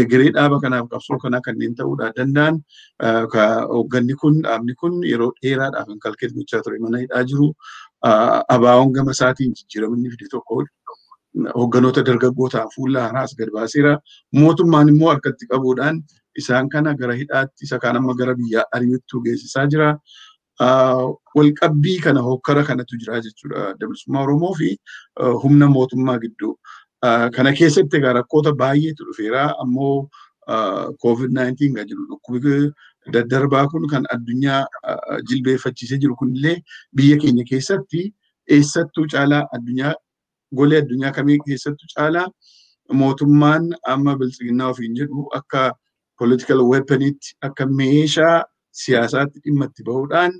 egeree dhaaba kanaaf qabsoo kanaa kanneen ta'uudhaa danda'an hoogganni kun dhaabni kun yeroo dheeraadhaaf kan kalkeet gochaa ture mana hidhaa jiru abaawoon gama isaatiin jijjiiraminni fide tokko hoogganoota dargaggootaan fuula haaraas gad baaseera. Mootummaan immoo harkatti qabuudhaan isaan kana gara hidhaatti isa kaan amma gara biyya ari'uutti geessisaa jira. Walqabbii kana hokkara kanatu jira jechuudha. Adda Bilisummaa Oromoo fi humna mootummaa gidduu. Kana keessatti egaa rakkoota baay'eetu dhufeera. Ammoo COVID-19 kan jiru dhukkubni daddarbaa kun kan addunyaa jilbeeffachiisee jiru kunillee biyya keenya keessatti eessattuu caalaa addunyaa golee addunyaa kamii keessattuu caalaa mootummaan amma biltsiginnaa ofiin jedhu akka political weaponitti akka meeshaa siyaasaatti dhimma itti bahuudhaan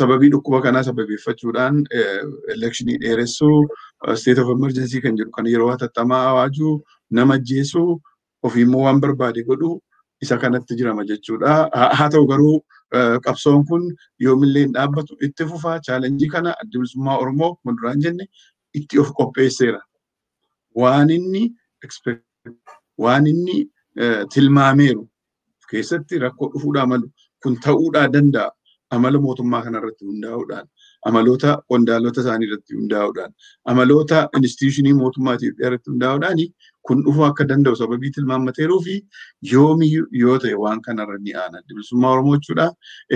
sababii dhukkuba kanaa sababeeffachuudhaan elekshinii dheeressuu state of emergency kan jedhu kan yeroo hatattamaa awaajuu nama ajjeesuu ofiimmoo waan barbaade godhuu isa kanatti jirama jechuudha. Haa ta'u garuu qabsoon kun yoomillee hin dhaabbatu itti fufaa chaalenjii kana Adda Bilisummaa Oromoo akkuma duraan jenne itti of qopheesseera. Waan inni waan inni tilmaameeru keessatti rakkoo dhufuudhaa malu kun ta'uudhaa danda'a. Amala mootummaa kanarratti hundaa'uudhaan, amaloota qondaalota isaanii irratti hundaa'uudhaan, amaloota instituushinii mootummaa Itoophiyaa irratti hundaa'uudhaan kun dhufuu akka danda'u sababii tilmaamateeruu fi yoomiyyuu yoo ta'e waan kanarra ni aana. Adda Bilisummaa Oromoo jechuudha.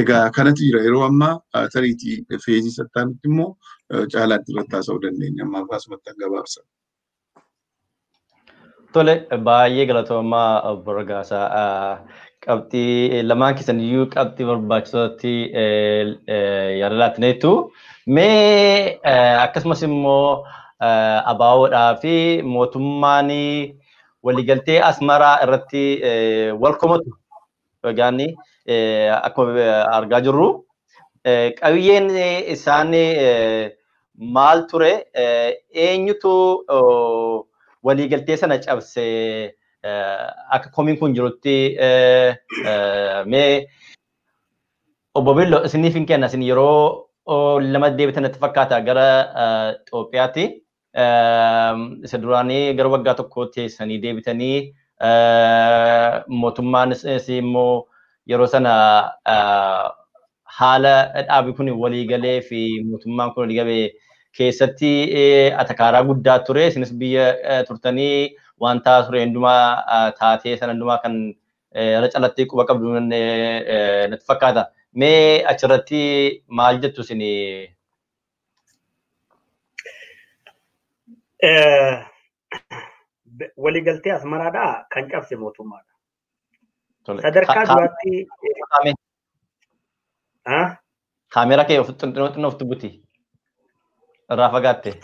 Egaa kanatu jira yeroo ammaa tariitii feezii sattaanitti immoo caalaatti irratti haasa'uu dandeenya. Ammaaf asumatti gabaabsa. Tole baay'ee galatoomaa obbo Ragaasaa. Qabxii lamaan keessan iyyuu qabxii barbaachisootti yaada laattineettu. Mee akkasumas immoo abaawoodhaa fi mootummaan waliigaltee Asmaraa irratti wal komatu egaan akkuma argaa jirru. Qabiyyeen isaan maal ture eenyutu waliigaltee sana cabse akka komiin kun jirutti mee obbo Billo isiniif hin kenna isin yeroo lama deebitan natti fakkaata gara Itoophiyaatti. Isa duraanii gara waggaa tokko teessanii deebitanii mootummaanis immoo yeroo sana haala dhaabi kun waliigalee fi mootummaan kun waliigalee keessatti atakaaraa guddaa ture. Isinis biyya turtanii wanta ture hundumaa taatee sana hundumaa kan irra calattee quba qabdu natti fakkaata. Mee achirratti maal jettu isin? Waliigaltee Asmaraadhaa kan cabse mootummaadha. Sadarkaa duraatti. Kaameeraa kee xinnoo ofitti buti. Irraa fagaatte.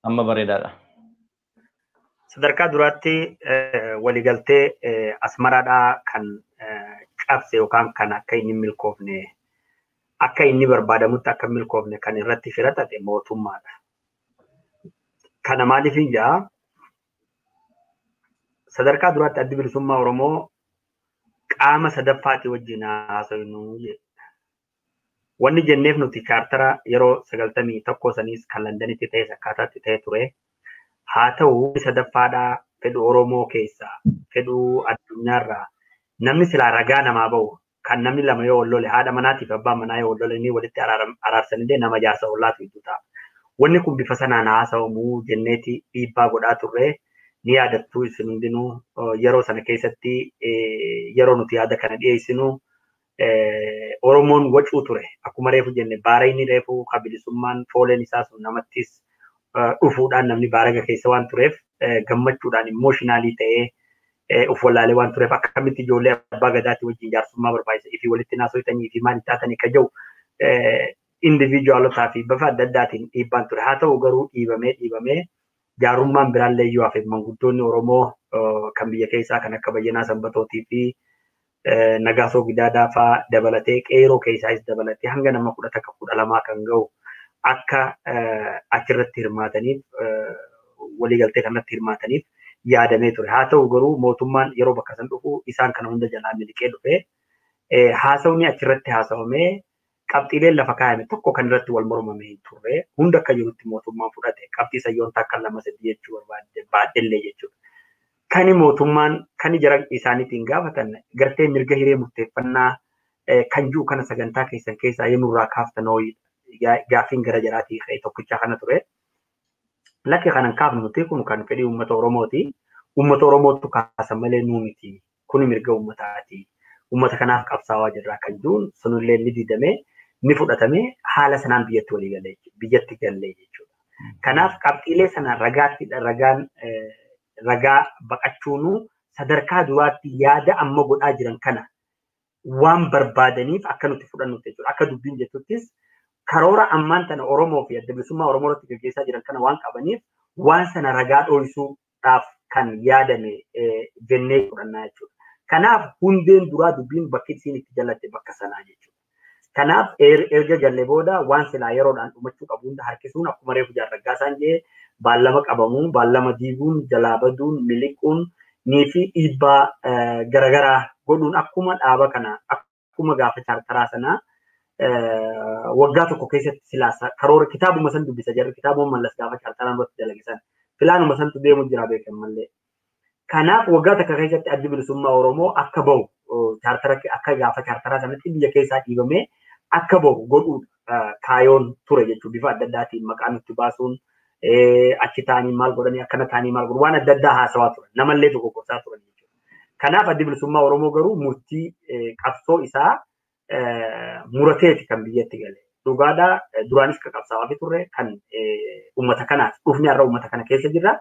Amma bareedaadha. Sadarkaa duraatti waliigaltee Asmaraadhaa kan cabse yookaan kan akka inni milkoofne akka inni barbaadamutti akka milkoofne kan irratti firatate mootummaadha. Kana maaliif hin jaa? Sadarkaa duraatti Addi Bilisummaa Oromoo qaama sadaffaati wajjin haasofnu jedhe. Wanni jenneef nuti chaartara yeroo 91 saniis kan Londanitti ta'es akkaataatti ta'e ture. Haa ta'u sadaffaadhaa fedhu Oromoo keessaa fedhu addunyaarraa namni silaa ragaa namaa bahu kan namni lama yoo wal lole haadha manaatiif abbaan manaa yoo wal lole ni walitti araarsanillee nama jaarsa ollaatu gidduu ta'a. Wanni kun bifa sanaan haasa'amuu jenneeti dhiibbaa godhaa turre ni yaadattu isin hundinuu yeroo sana keessatti yeroo nuti yaada kana dhiyeessinu Oromoon wacuu ture. Akkuma reefu jenne baarayni reefu bilisummaan fooleen isaa sun namattis dhufuudhaan namni baaraga keessa waan tureef gammachuudhaan immooshinaalii ta'ee of wallaalee waan tureef akkamitti ijoollee abbaa gadaatti wajjin jaarsummaa barbaachisa ifii walitti naasofitanii fi maal taatanii ka jiru indiviijuwaalotaa fi bifa adda addaatiin dhiibbaan ture. Haa ta'u garuu dhiibamee dhiibamee jaarummaan biraallee iyyuu hafe manguddoonni Oromoo kan biyya keessaa kan akka Bayyanaa Sanbatootii fi Nagaasoo Gidaadaa fa'aa dabalatee qeeroo keessaas dabalatee hanga nama 11 12 kan ga'u akka achirratti hirmaataniif waliigaltee kanatti hirmaataniif yaadamee ture. Haa ta'u garuu mootummaan yeroo bakka san dhufu isaan kana hunda jalaa miliqee dhufe haasawni achirratti haasawamee qabxiileen lafa kaayame tokko kan irratti wal mormame hin turre hunda akka jirutti mootummaan fudhate qabxii sayyoon takka lama sadii jechuu barbaadde baadhellee jechuudha. Kani mootummaan kani jara isaaniitiin gaafatan gartee mirga hiree murteeffannaa kan jiru kana sagantaa keessan keessaa yoo nurraa kaaftan gaaffiin gara jaraatii ka'e tokkicha kana ture. Lakki kanan kaafnu nuti kun kan fedhii uummata Oromooti. Uummata Oromootu kaasa malee nuu miti. Kuni mirga uummataati. Uummata kanaaf qabsaawaa jirra kan jiruun sunillee ni didamee ni fudhatamee haala sanaan biyyatti walii galee biyyatti gallee jechuudha. Kanaaf qabxiilee sana ragaatti ragaan ragaa baqachuunuu sadarkaa duraatti yaada amma godhaa jiran kana waan barbaadaniif akka nuti fudhannutti jechuudha. Akka dubbiin jettuttis karoora ammaan tana Oromoo fi adda bilisummaa Oromoo irratti gaggeessaa jiran kana waan qabaniif waan sana ragaa dho'isuudhaaf kan yaadame jennee fudhannaa jechuudha. Kanaaf hundeen duraa dubbiin bakki isiin itti jallatte bakka sanaa jechuudha. Kanaaf erga galle booda waan silaa yeroodhaan dhumachuu qabu hunda harkisuun akkuma reefu jaarraggaa isaan jee baallama qabamuun, baallama diiguun, jalaa baduun, miliquun nii fi dhiibbaa garaagaraa godhuun akkuma dhaaba kana akkuma gaafa chaartaraa sanaa waggaa tokko keessatti silaa karoora kitaabuma san dubbisa jarri kitaabuma Mallas gaafa chaartaraan irratti dalage san filaanuma santu deemu jira beekan mallee. Kanaaf waggaa takka keessatti addi bilisummaa Oromoo akka bahu chaartara akka gaafa chaartaraa sanatti biyya keessaa dhiibamee akka bahu godhuudha kaayoon ture jechuudha. Bifa adda addaatiin maqaa nutti baasuun achi taa'anii maal godhanii akkana taa'anii maal godhu waan adda addaa haasawaa turan namallee dogoggorsaa turan jechuudha. Kanaaf addi bilisummaa Oromoo garuu murtii qabsoo isaa murateeti kan biyyatti gale. Dhugaadhaa duraanis kan qabsaa'aa turre kan uummata kanaaf dhufni har'a uummata kana keessa jirra.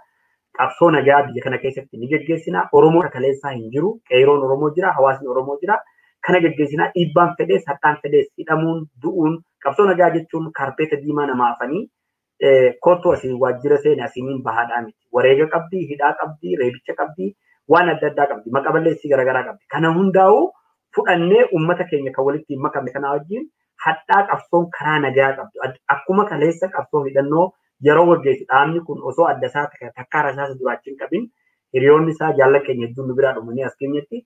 Qabsoo nagaa biyya kana keessatti ni geggeessina. Oromoo kaleessaa hin jiru. Qeeroon Oromoo jira. Hawaasni Oromoo jira. Kana geggeessinaa dhiibbaan fedhees hadhaan fedhees hidhamuun du'uun qabsoo nagaa jechuun kaarpeeta diimaa nama afanii kottu asii waajjira seene asiiniin bahaadhaa miti. Wareega qabdi, hidhaa qabdi, reebicha qabdi, waan adda addaa qabdi, maqa balleessii garaagaraa qabdi. Kana hundaa'uu fudhannee uummata keenya kan walitti hin makamne kanaa wajjin hadhaa qabsoon karaa nagaa qabdu. Akkuma kaleessa qabsoo hidhannoo yeroo gaggeessu dhaabni kun osoo adda isaa takkaa rasaasa duraachi hin qabin hiriyoonni isaa jaallan keenya hedduun nu biraa dhumanii as keenyatti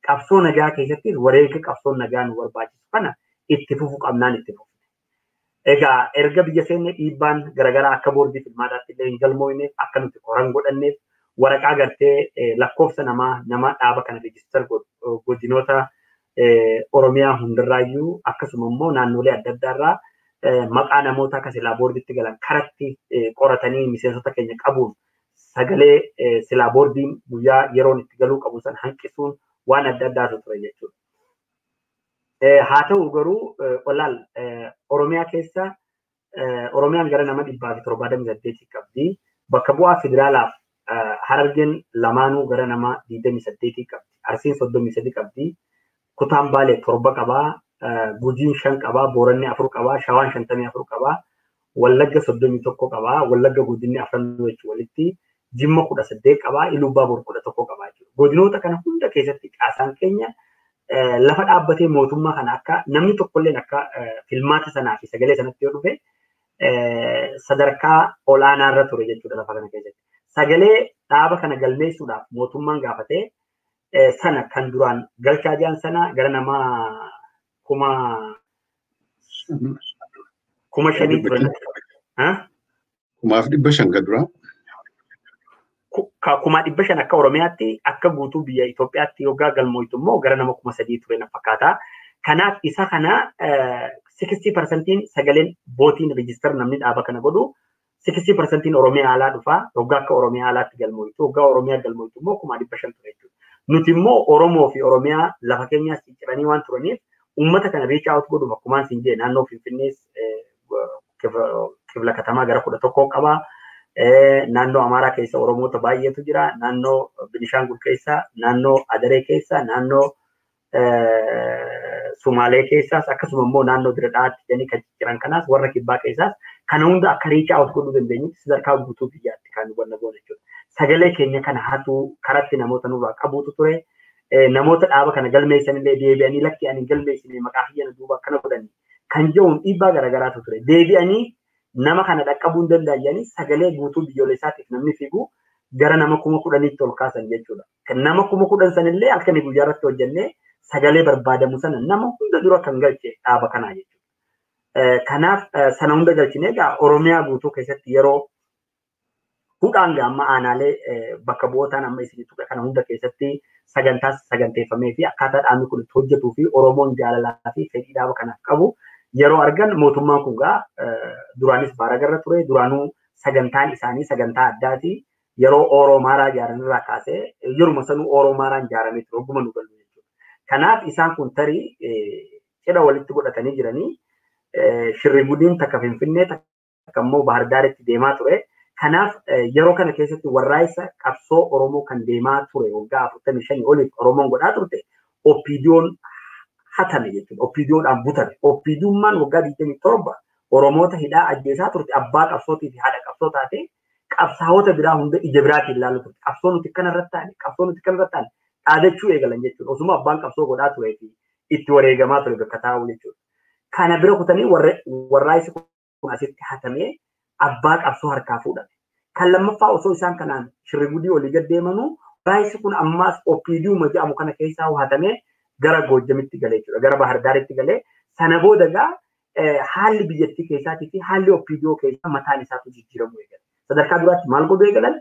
qabsoo nagaa keessatti wareega qabsoon nagaa nu barbaachisu kana itti fufu qabnaan itti fufne. Egaa erga biyya seenne dhiibbaan garaagaraa akka boordii filmaataatti illee hin galmoofneef akka nuti koran godhanneef waraqaa gartee lakkoofsa namaa nama dhaaba kana reejistar godinoota Oromiyaa hundarraayyuu akkasuma immoo naannolee adda addaarraa maqaa namoota akka silaa boordiitti galan karatti qoratanii miseensota keenya qabuun sagalee silaa boordiin guyyaa yeroon itti galuu qabu san hanqisuun waan adda addaatu ture jechuudha. Haa ta'u garuu olaal Oromiyaa keessa Oromiyaan gara nama 178 qabdi. Bakka bu'aa federaalaaf Harargeen lamaanuu gara nama 28 qabdi. Arsiin 33 qabdi. Kutaan Baalee 7 qabaa. Gujiin 5 qabaa, Booranni 4 qabaa, Shawaan 54 qabaa, Wallagga 31 qabaa, Wallagga godinni 4 jechuun walitti Jimma 18 qabaa, Iluu Abbaa 11 qabaa jechuudha. Godinoota kana hunda keessatti caasaan keenya lafa dhaabbatee mootummaa kana akka namni tokkolleen akka filmaata sanaa fi sagalee sanatti yoo dhufe sadarkaa olaanaa irra ture jechuudha lafa kana keessatti. Sagalee dhaaba kana galmeessuudhaaf mootummaan gaafatee sana kan duraan galchaa jiran sana gara nama 5,000 turan. 5,500 kan duraa. 500,000 akka Oromiyaatti akka guutuu biyya Itoophiyaatti yoggaa galmooytu immoo gara nama 3,000 ture na fakkaata. Kanaaf isa kana 60% sagaleen bootiin reejistar namni dhaaba kana godhu 60% Oromiyaa alaa dhufa. Yoggaa akka Oromiyaa alaatti galmooytu yoggaa Oromiyaa galmooytu immoo 500,000 ture jechuudha. Nuti immoo Oromoo fi Oromiyaa lafa keenyaas cicciranii waan turaniif uummata kana reach out godhuuf akkumaan siin jedhe naannoo Finfinnees kibla katamaa gara 11 qaba. Naannoo Amaaraa keessa Oromoota baay'eetu jira. Naannoo Binishaangul keessa, naannoo Adaree keessa, naannoo Sumaalee keessaas akkasuma immoo naannoo Diradhaatti jedhanii kan jiran kanaas warra kibbaa keessaas kana hunda akka reach out godhuu dandeenyutti sadarkaa guutuu biyyaatti kan wanna goone jechuudha. Sagalee keenya kana hatuu karatti namoota nurraa qabuutu ture. Namoota dhaaba kana galmeessanillee deebi'anii lakki ani galmeessine maqaa kiyyana duuba akkana godhani kan jedhuun dhiibbaa garaagaraatu ture. Deebi'anii Nama kana dhaqqabuu hin danda'anii sagalee guutuu biyyoolessaatiif namni fiigu gara nama 10,000tti ol kaasan jechuudha. Nama 10,000 sanillee halkanii guyyaa irratti hojjennee sagalee barbaadamu sana nama hunda dura kan galche dhaaba kanaa jechuudha. Kanaaf sana hunda galchine egaa Oromiyaa guutuu keessatti yeroo hudhaan amma aanaalee bakka bu'ootaan amma isin tuqe kana hunda keessatti sagantaa saganteeffamee fi akkaataa dhaabni kun itti hojjetuu fi Oromoon jaalalaa fi fedhii dhaaba kanaaf qabu yeroo argan mootummaan kun gaa duraanis baaragarra ture duraanuu sagantaan isaanii sagantaa addaati yeroo Oromaaraa ijaaran irraa kaasee yeruma sanuu Oromaaraan ijaaramee ture hogguma nu galu jechuudha. Kanaaf isaan kun tarii cidha walitti godhatanii jiranii shirri gudiin takka Finfinnee takka immoo Bahar Daaritti deemaa ture. Kanaaf yeroo kana keessatti warraa'isa qabsoo Oromoo kan deemaa ture waggaa 45 oliif Oromoon godhaa turte OPDO'n hatame jechuudha. OPDOdhaan butame. OPDummaan waggaa 27 Oromoota hidhaa ajjeesaa turte abbaa qabsootii fi haadha qabsoo taate qabsaa'ota biraa hunda ija biraatiin ilaalu turte. Qabsoo nuti kana irratti taane qabsoo nuti kana irratti taane dhaadachuu eegalan jechuudha. Osuma abbaan qabsoo godhaa turee fi itti wareegamaa ture bakka taa'u jechuudha. Kana bira kutanii warraa'isi kun asitti hatamee abbaa qabsoo harkaa fuudhame. Kan lammaffaa osoo isaan kanaan shirri gudii olii gad deemanuu warraa'isi kun ammaas OPDuma jedhamu kana keessaa hatamee gara Goojjamitti galee jechuudha. Gara Bahar Daaritti galee sana booda egaa haalli biyyattii keessaatii fi haalli OPDO keessaa mataan isaatu jijjiiramuu eegale. Sadarkaa duraatti maal godhuu eegalan?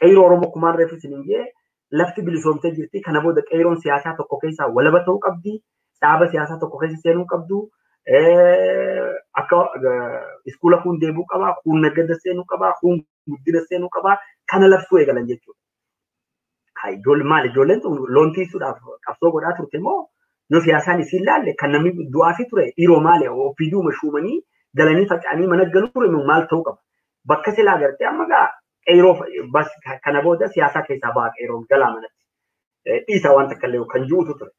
Qeyroo Oromoo kumaan reefu isiniin jee lafti bilisoomtee jirti. Kana booda qeyroon siyaasaa tokko keessaa walaba ta'uu qabdi. Dhaaba siyaasaa tokko keessa seenuu qabdu. Akka iskuula kun deebuu qaba, kun nagada seenuu qaba, kun guddina seenuu qaba. Kana labsuu eegalan jechuudha. Ijoolleen maal ijoolleen loon tiisuudhaaf qabsoo godhaa turte immoo yoo siyaasaan isiin laalle kan namni du'aa fi ture dhiiroo maali OPDuma shuumanii galanii faca'anii mana galuu ture maal ta'uu qaba. Bakka silaa gartee amma gaa qeyroo bas kana booda siyaasaa keessaa ba'a qeyroon galaa manatti. Dhiisa waan takka illee kan ji'utu ture.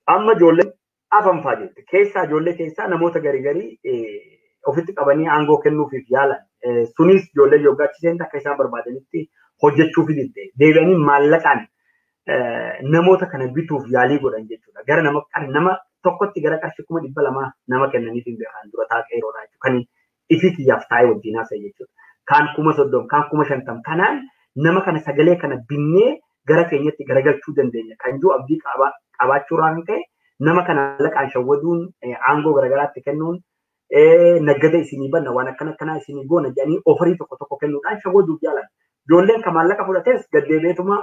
Amma ijoolleen afanfaa jirti. Keessaa ijoollee keessaa namoota garii garii ofitti qabanii aangoo kennuufiif yaalan. Sunis ijoollee yoggaachiseen akka isaan barbaadanitti hojjechuuf didde. Deebi'anii maallaqaan namoota kana bituuf yaalii godhan jechuudha. Gara nama tokkotti gara qarshii 200,000 nama kennaniif hin beekan dura taa'ee qeeroodha jechuudha. Kan ifii kiyyaaf taa'ee wajjin haasa'e jechuudha. Kaan 30,000 kaan 50,000 kanaan nama kana sagalee kana binnee gara keenyatti garagalchuu dandeenya. Kan jiru abdii qabaachuurraa kan ka'e nama kana maallaqaan shawwaduun aangoo garagaraatti kennuun naggada isinii banna waan akkana akkanaa isinii goona jedhanii ofarii tokko tokko kennuudhaan shawwaduuf yaalan. Ijoolleen kan maallaqa fudhates gaddeebeetuma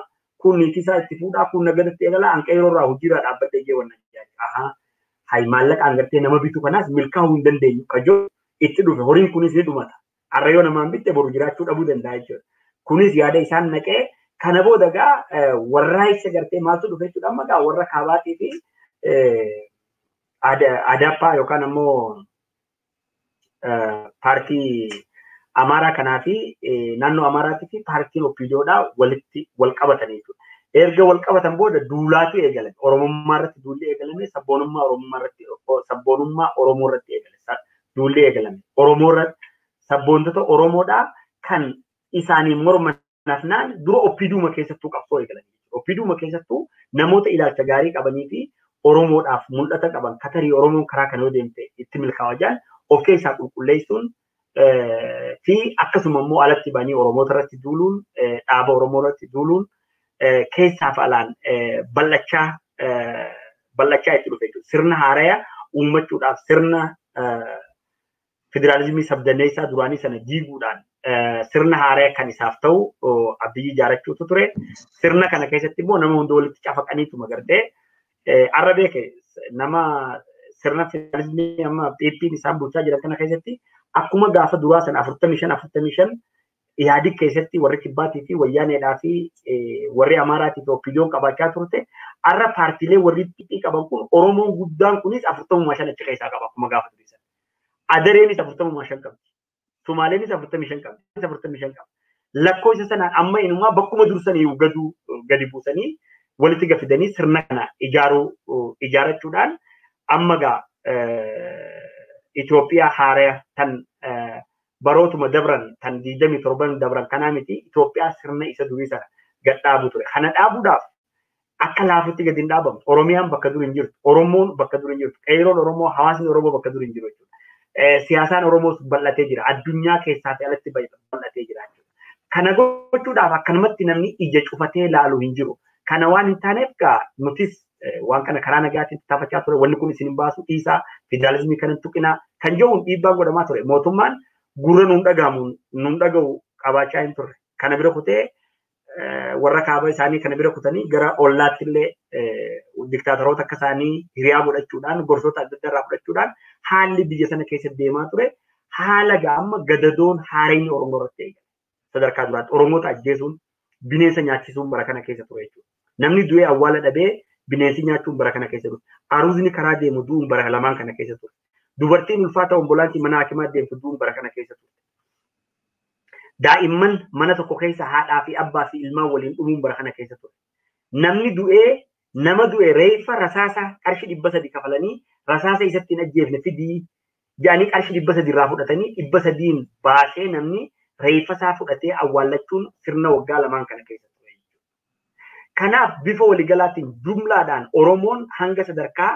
kun niitii isaa itti fuudhaa kun naggadatti eegalaa an qeyroo irraa hojiirraa dhaabbadhee jee wannan ahaa hay maallaqaan gartee nama bitu kanaas milkaa'uu hin dandeenyu kajoo itti dhufe horiin kunis ni dhumata. Har'a yoo namaan bitte boru jiraachuu dhabuu danda'a jechuudha. Kunis yaada isaan naqee kana booda gaa warraa isa gartee maaltu dhufe jechuudha amma gaa warra kaabaatii fi Adaappaa yookaan ammoo paartii Amaaraa kanaa fi naannoo Amaaraatii fi paartiin OPDOdhaa walitti wal qabatan jechuudha. Erga wal qabatan booda duulaatu eegalame. Oromummaa irratti duulli eegalame, sabboonummaa Oromummaa irratti sabboonummaa Oromoo irratti eegale. Duulli eegalame. Oromoo irratti sabboontota Oromoodhaa kan isaanii morman nafnaan dura OPDuma keessattuu qabsoo eegalan. OPDuma keessattuu namoota ilaalcha gaarii qabanii fi Oromoodhaaf mul'ata qaban katarii Oromoon karaa kana yoo deemte itti milkaa'aa jiran of keessaa qulqulleessuun fi akkasuma immoo alatti banii Oromoota irratti duuluun dhaaba Oromoo irratti duuluun keessaaf alaan bal'achaa bal'achaa itti dhufe jechuudha. Sirna haaraya uummachuudhaaf sirna federaalizimii sabdaneessaa duraanii sana diiguudhaan sirna haaraya kan isaaf ta'u Abiyyi ijaarrachuutu ture. Sirna kana keessatti immoo nama hunda walitti cafaqaniituma gartee arra beeke nama sirna federaalizimii amma PP'n isaan bulchaa jiran kana keessatti akkuma gaafa duraa sana 45 45 Ihaadig keessatti warri kibbaatii fi wayyaaneedhaa fi warri Amaaraatii fi OPDO'n qabaachaa turte arra paartiilee warri PP qaban kun Oromoon guddaan kunis 45 achi keessaa qaba akkuma gaafa durii sana. Adareenis 45 qabdi. Sumaaleenis 45 qabdi. 45 qabdi. Lakkoofsa sanaan amma inumaa bakkuma dursanii gaduu gadi buusanii walitti gafidanii sirna kana ijaaruu ijaarrachuudhaan amma gaa Itoophiyaa haaraa tan barootuma dabran tan 27 dabran kanaa miti Itoophiyaa sirna isa durii sana gad dhaabu ture. Kana dhaabuudhaaf akka laafutti gadi hin dhaabamu. Oromiyaan bakka dur hin jirtu. Oromoon bakka dur hin jirtu. Qeeroon Oromoo, hawaasni Oromoo bakka dur hin jiru jechuudha. Siyaasaan Oromoos bal'atee jira. Addunyaa keessaa fi alatti bal'atee jira. Kana gochuudhaaf akkanumatti namni ija cufatee laalu hin jiru. Kana waan hin taaneef gaa nutis waan kana karaa nagaatiin tattaafachaa ture. Wanni kun isin hin baasu dhiisaa, federaalizimii kana tuqinaa kan jedhuun dhiibbaan godhamaa ture. Mootummaan gurra nuun dhagahamu nuun dhaga'u qabaachaa hin turre. Kana bira kutee warra kaaba isaanii kana bira kutanii gara ollaatti illee diktaatoroota akka isaanii hiriyaa godhachuudhaan, gorsoota adda addaa irraa fudhachuudhaan haalli biyya sana keessa deemaa ture haala gaama gadadoon haareenyi Oromoo irratti eegale. Sadarkaa duraatti Oromoota ajjeesuun, bineensa nyaachisuun bara kana keessa ture jechuudha. Namni du'ee awwaala dhabee bineensi nyaachuun bara kana keessa ture. Aruuzni karaa deemu du'uun bara lamaan kana keessa ture. Dubartiin ulfaata ombulaansii mana hakimaa deemtu du'uun bara kana keessa ture. Daa'imman mana tokko keessa haadhaa fi abbaa fi ilmaan waliin dhumuun bara kana keessa ture. Namni du'ee nama du'e reeffa rasaasa qarshii 300 kafalanii rasaasa isatti hin ajjeefne fidii jedhanii qarshii 300 irraa fudhatanii 300 baasee namni reeffa isaa fudhatee awwaallachuun sirna waggaa lamaan kana keessa ture. Kanaaf bifa waliigalaatiin jumlaadhaan Oromoon hanga sadarkaa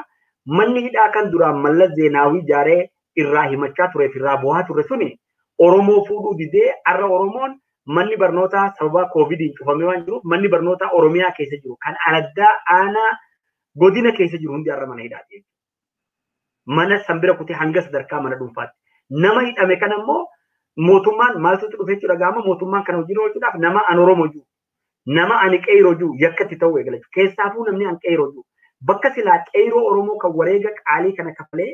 manni hidhaa kan duraan Mallas Zeenaawii ijaaree irraa himachaa tureef irraa bu'aa ture suni Oromoo fuudhuu didee har'a Oromoon manni barnootaa sababa koovidiin cufamee waan jiruuf manni barnootaa Oromiyaa keessa jiru kan araddaa aanaa godina keessa jiru hundi har'a mana hidhaati. Mana sanbira kutee hanga sadarkaa mana dhuunfaatti. Nama hidhame kana immoo mootummaan maaltu dhufe jechuudha gaama mootummaan kana hojii oolchuudhaaf nama an Oromoo jiru, nama ani qeeroo jiru yakkatti ta'uu eegala jechuudha. Keessaafuu namni an qeeroo jiru bakka silaa qeeroo Oromoo kan wareega qaalii kana kafalee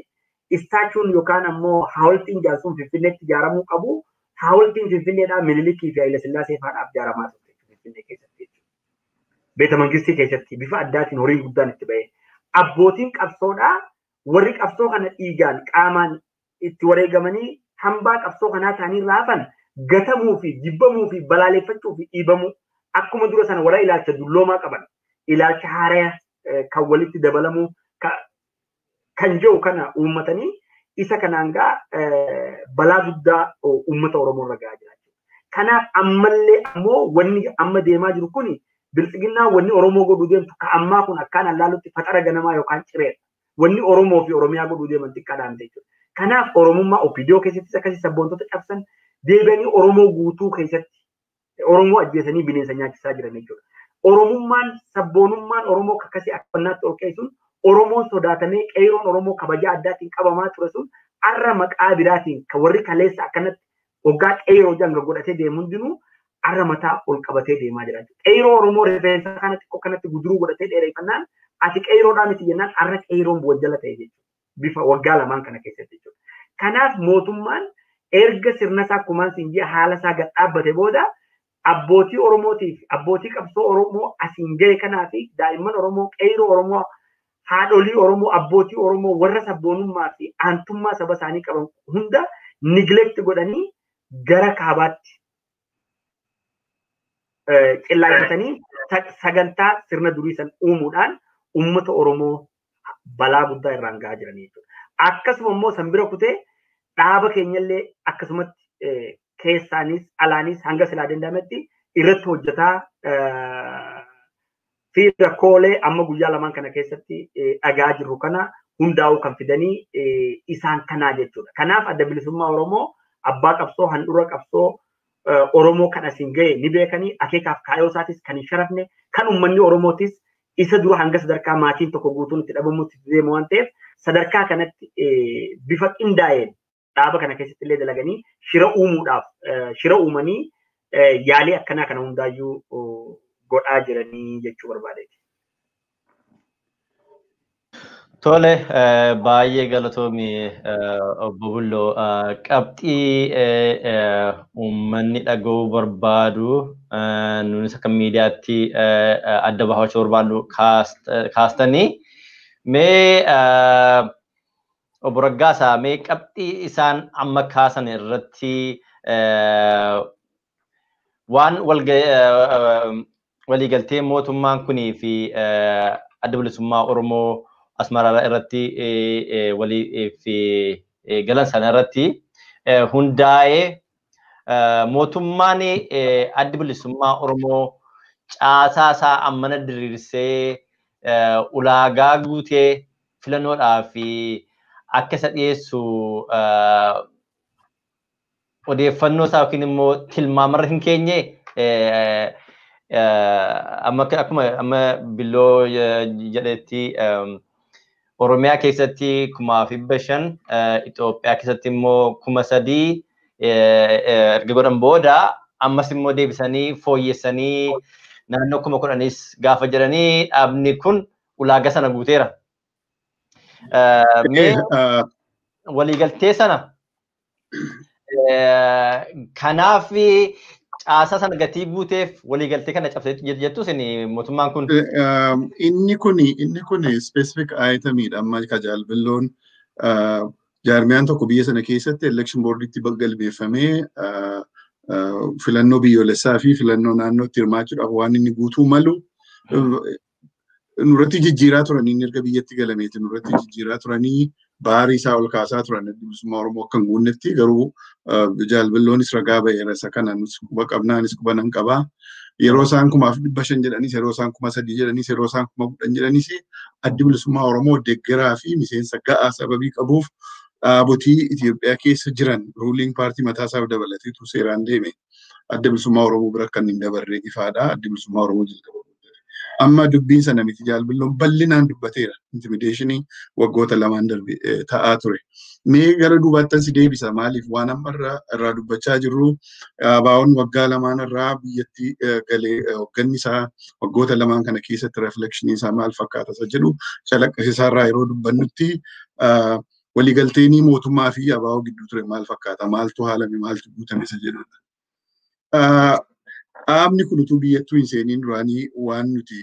istaachuun yookaan ammoo haawultiin ijaarsuun Finfinneetti ijaaramuu qabu. Haawultiin Finfinneedhaa Minilikii fi Hayilasillaasee faadhaaf ijaaramaa turte Finfinnee keessatti jechuudha. Beeta Mangistii keessatti bifa addaatiin horiin guddaan itti ba'e. Abbootiin qabsoodhaa warri qabsoo kana dhiigaan qaamaan itti wareegamanii hambaa qabsoo kanaa ta'anii raafan gatamuu fi jibbamuu fi balaaleffachuu fi dhiibamuu akkuma dura sana warra ilaalcha dulloomaa qaban ilaalcha haaraa kan walitti dabalamuu kan jiru kana uummatanii isa kanaan gaa balaa guddaa uummata Oromoo irra gahaa jira. Kanaaf ammallee ammoo wanni amma deemaa jiru kuni biltsiginnaa wanni Oromoo godhuu deemtu ka ammaa kun akkaan allaalutti faxara ganamaa yookaan cireedha. Wanni Oromoo fi Oromiyaa godhuu deeman xiqqaadhaan jechuudha. Kanaaf Oromummaa OPDO keessattis akkasii sabboontota cabsan deebi'anii Oromoo guutuu keessatti Oromoo ajjeesanii bineensa nyaachisaa jiran jechuudha. Oromummaan sabboonummaan Oromoo akkasii akka wannaatti ol ka'e sun Oromoon sodaatamee qeeroon Oromoo kabajaa addaatiin qabamaa ture sun har'a maqaa biraatiin kan warri kaleessa akkanatti waggaa qeeroo janga godhatee deemu hundinuu har'a mataa ol qabatee deemaa jira. Qeeroo Oromoo rifeensa kana xiqqoo kanatti guduruu godhatee dheereffannaan ati qeeroodhaa miti jennaan har'a qeeroon wajjala ta'e jechuudha. Bifa waggaa lamaan kana keessatti jechuudha. Kanaaf mootummaan erga sirna isaa akkumaan siin jee haala isaa gad dhaabbate booda abbootii Oromootiif abbootii qabsoo Oromoo asiin gahe kanaa fi daa'imman Oromoo qeeroo Oromoo haadholii Oromoo abbootii Oromoo warra sabboonummaa fi aantummaa saba isaanii qaban hunda neglect godhanii gara kaabaatti qillaafatanii sagantaa sirna durii san uumuudhaan uummata Oromoo balaa guddaa irraan gahaa jiranii jechuudha. Akkasuma immoo san bira kutee dhaaba keenyallee akkasumatti keessaanis alaanis hanga silaa danda'ametti irratti hojjetaa fi rakkoolee amma guyyaa lamaan kana keessatti dhagaa jirru kana hundaa'uu kan fidanii isaan kanaa jechuudha. Kanaaf adda bilisummaa Oromoo abbaa qabsoo handhuura qabsoo Oromoo kan asiin gahe ni beekanii akeekaaf kaayyoo isaatis kan hin sharafne kan uummanni Oromootis isa dura hanga sadarkaa maatiin tokko guutuun itti dhabamutti deemu waan ta'eef sadarkaa kanatti bifa qindaa'een dhaaba kana keessatti illee dalaganii shira uumuudhaaf shira uumanii yaalii akkanaa kana hundaayyuu godhaa jiranii jechuu barbaadeeti. Tole baay'ee galatoomi obbo Bulloo qabxii uummanni dhaga'uu barbaadu nunis akka miidiyaatti adda baafachuu barbaadu kaastanii mee obbo Raggaasaa mee qabxii isaan amma kaasan irratti waan waliigaltee mootummaan kunii fi adda bilisummaa Oromoo Asmaraa irratti walii fi galan sana irratti hundaa'ee mootummaan adda bilisummaa Oromoo caasaa isaa ammana diriirsee ulaagaa guutee filannoodhaa fi akka isa dhiyeessu odeeffannoo isaa yookiin immoo tilmaamarra hin keenye amma akkuma amma Billoo jedhetti Oromiyaa keessatti 5,500, Itoophiyaa keessatti immoo 3,000 erga godhan booda ammas immoo deebisanii fooyyessanii naannoo 10,000s gaafa jedhanii dhaabni kun ulaagaa sana guuteera. Mee waliigaltee sana kanaaf caasaa sana gatii guuteef waliigaltee kana cabsee jettu isin mootummaan kun. Inni kun specific itemidha. Amma ka Jaalbilloon jaarmiyaan tokko biyya sana keessatti election boarditti galmeeffamee filannoo biyyoolessaa fi filannoo naannootti hirmaachuudhaaf waan inni guutuu malu nurratti jijjiiraa turanii, inni erga biyyatti galameeti nurratti jijjiiraa turanii, baarii isaa ol kaasaa turan Adda Bilisummaa Oromoo akka hin guunnetti. Garuu Jaalbilloonis ragaa ba'eera, isa kana nus quba qabnaanis quba nan qabaa. Yeroo isaan 5,500 jedhanis, yeroo isaan 3,000 jedhanis, yeroo isaan 10,000 jedhanis, Addi Bilisummaa Oromoo deeggaraa fi miseensa ga'aa sababii qabuuf dhaabotii Itoophiyaa keessa jiran ruling party mataa isaaf dabalateetu seeraan deeme. Adda Bilisummaa Oromoo bira kan hin dabarre ifaadha. Addi Bilisummaa Oromoo jalqaba. Amma dubbiin sana miti, Jaalbilloon bal'inaan dubbateera. Intimidation waggoota lamaan darbe ta'aa ture. Mee gara duubaattan si deebisa. Maaliif waan amma irraa dubbachaa jirru, ABO'n waggaa lamaan irraa biyyatti galee hoogganni isaa waggoota lamaan kana keessatti reflection isaa maal fakkaata isa jedhu calaqqisiisaa irraa yeroo dubbannutti, waliigalteenii mootummaa fi ABO gidduu ture maal fakkaata, maaltu haalame, maaltu guutame isa jedhudha. Dhaabni kun utuu biyyattuu hin seeniin duraanii waan nuti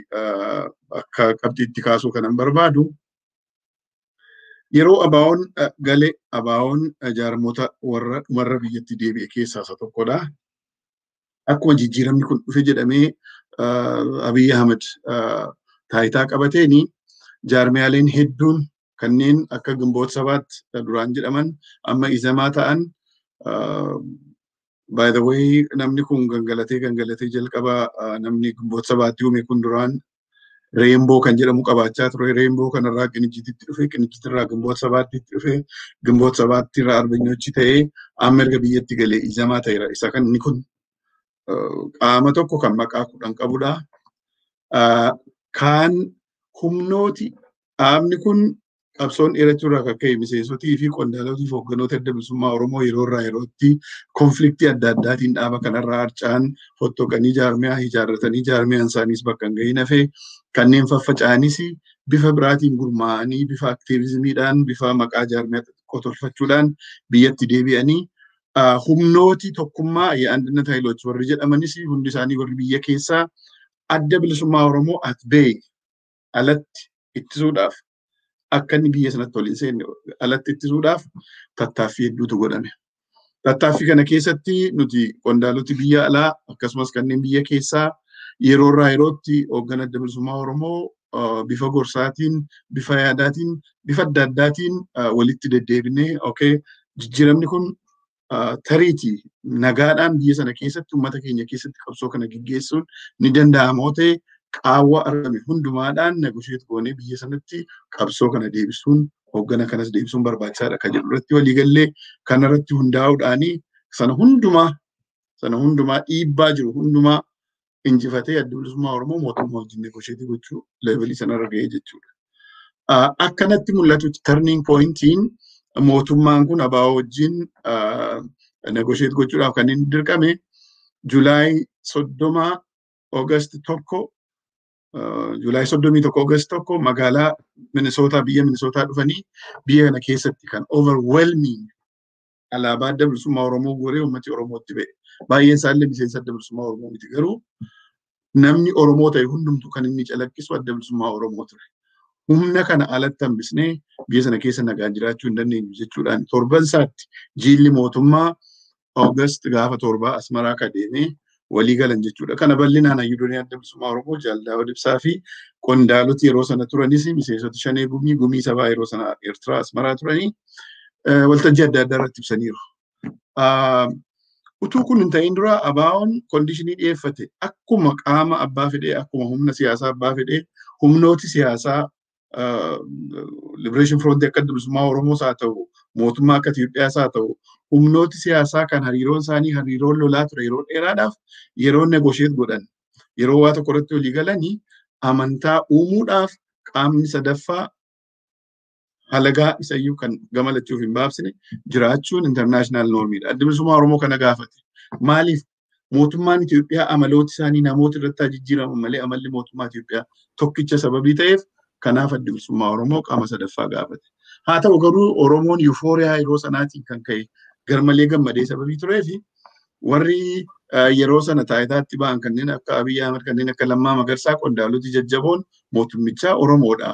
akka qabxiitti kaasuu kanan barbaadu, yeroo ABO'n gale, ABO'n jaarmota warra dhumarra biyyatti deebi'e keessaa isa tokkodha. Akkuma jijjiiramni kun dhufe jedhamee Abiy Ahmed taayitaa qabateeni, jaarmiyaaleen hedduun kanneen akka Gimboota Sabaatti duraan jedhaman amma Izamaa ta'an. By the way, namni kun gangalatee gangalatee jalqaba namni Gimboota Sabaatti uume kun duraan Rainbow kan jedhamu qabaachaa ture. Rainbow kanarraa Qinijjititti dhufe, Qinijjitirraa Gimboota Sabaatti dhufe, Gimboota Sabaatti irraa Arbeenyochi ta'ee amma erga biyyatti galee Izamaa ta'eera. Isa kan inni kun qaama tokko kan maqaa 10 qabudha. Kaan humnooti dhaabni kun qabsoon dheerachuu irraa kan ka'e miseensotii fi qondaalotii fi hoogganoota Adda Bilisummaa Oromoo yeroo irraa yerootti conflict adda addaatiin dhaaba kanarraa harca'an, fottoqanii jaarmiyaa ijaarratanii jaarmiyaan isaaniis bakka hin gahin hafe, kanneen faffaca'anis bifa biraatiin gurmaa'anii bifa activismiidhaan, bifa maqaa jaarmiyaa xixiqqoo tolfachuudhaan biyyatti deebi'anii, humnooti tokkummaa የአንድነት ኃይሎች warri jedhamanis hundi isaanii warri biyya keessaa Adda Bilisummaa Oromoo at bay alatti ittisuudhaaf, akka inni biyya sanatti ol hin seenne alatti ittisuudhaaf tattaaffii hedduutu godhame. Tattaaffii kana keessatti nuti qondaaloti biyya alaa akkasumas kanneen biyya keessaa yeroo irraa yerootti hoogganaa Adda Bilisummaa Oromoo bifa gorsaatiin, bifa yaadaatiin, bifa adda addaatiin walitti deddeebinee, okay, jijjiiramni kun tariitii nagaadhaan biyya sana keessatti uummata keenya keessatti qabsoo kana gaggeessuun ni danda'ama yoo ta'e, qaawwa argame hundumaadhaan negotiate goonee biyya sanatti qabsoo kana deebisuun, hooggana kanas deebisuun barbaachisaadha kan jedhu irratti waliigallee, kanarratti hundaa'uudhaanii sana hundumaa dhiibbaa jiru hundumaa injifatee Adda Bilisummaa Oromoo mootummaa wajjin negotiate gochuu level sanarra ga'ee jechuudha. Akkanatti mul'atutti turning pointiin mootummaan kun ABO wajjin negotiate gochuudhaaf kan inni dirqame July 30, August 1, July 31, August 1 magaalaa Minisootaa, biyya Minisootaa dhufanii biyya kana keessatti kan overwhelming alaabaa Adda Bilisummaa Oromoo goree uummati Oromootti ba'e. Baay'een isaallee miseensa Adda Bilisummaa Oromoo miti, garuu namni Oromoo ta'e hundumtu kan inni calaqqisu Adda Bilisummaa Oromoo ture. Humna kana alatti hambisnee biyya sana keessa nagaan jiraachuu hin dandeenyu jechuudhaan torban isaatti jiilli mootummaa August gaafa 7 Asmaraa ka deemee walii galan jechuudha. Kana bal'inaan hayyuudonni Adda Bilisummaa Oromoo Jaal Daawud Ibsaa fi qondaaloti yeroo sana turanis, miseensota Shanee Gumii, Gumii Sabaa yeroo sana Eertiraa Asmaraa turanii waltajjii adda addaa irratti ibsaniiru. Utuu kun hin ta'in dura ABO'n condition dhiyeeffate, akkuma qaama abbaa fedhee, akkuma humna siyaasaa abbaa fedhee, humnooti siyaasaa Liberation Front akka Adda Bilisummaa Oromoos haa ta'u, mootummaa akka Itoophiyaas haa ta'u, humnooti siyaasaa kan hariiroon isaanii hariiroon lolaa ture yeroo dheeraadhaaf yeroo negotiate godhan, yeroo waa tokko irratti walii galanii amantaa uumuudhaaf qaamni sadaffaa halagaa isayyuu kan gama lachuuf hin baabsine jiraachuun international normiidha. Adda Bilisummaa Oromoo kana gaafate. Maaliif mootummaan Itoophiyaa amalooti isaanii namoota irratti haa jijjiiraman malee amalli mootummaa Itoophiyaa tokkicha sababii ta'eef kanaaf Adda Bilisummaa Oromoo qaama sadaffaa gaafate. Haa ta'u garuu Oromoon euphoria yeroo sanaatiin kan ka'e garmalee gammadee sababii turee fi warri yeroo sana taayitaatti ba'an kanneen akka Abiyyi Ahmed, kanneen akka Lammaa Magarsaa, qondaaloti jajjaboon mootummichaa Oromoodha.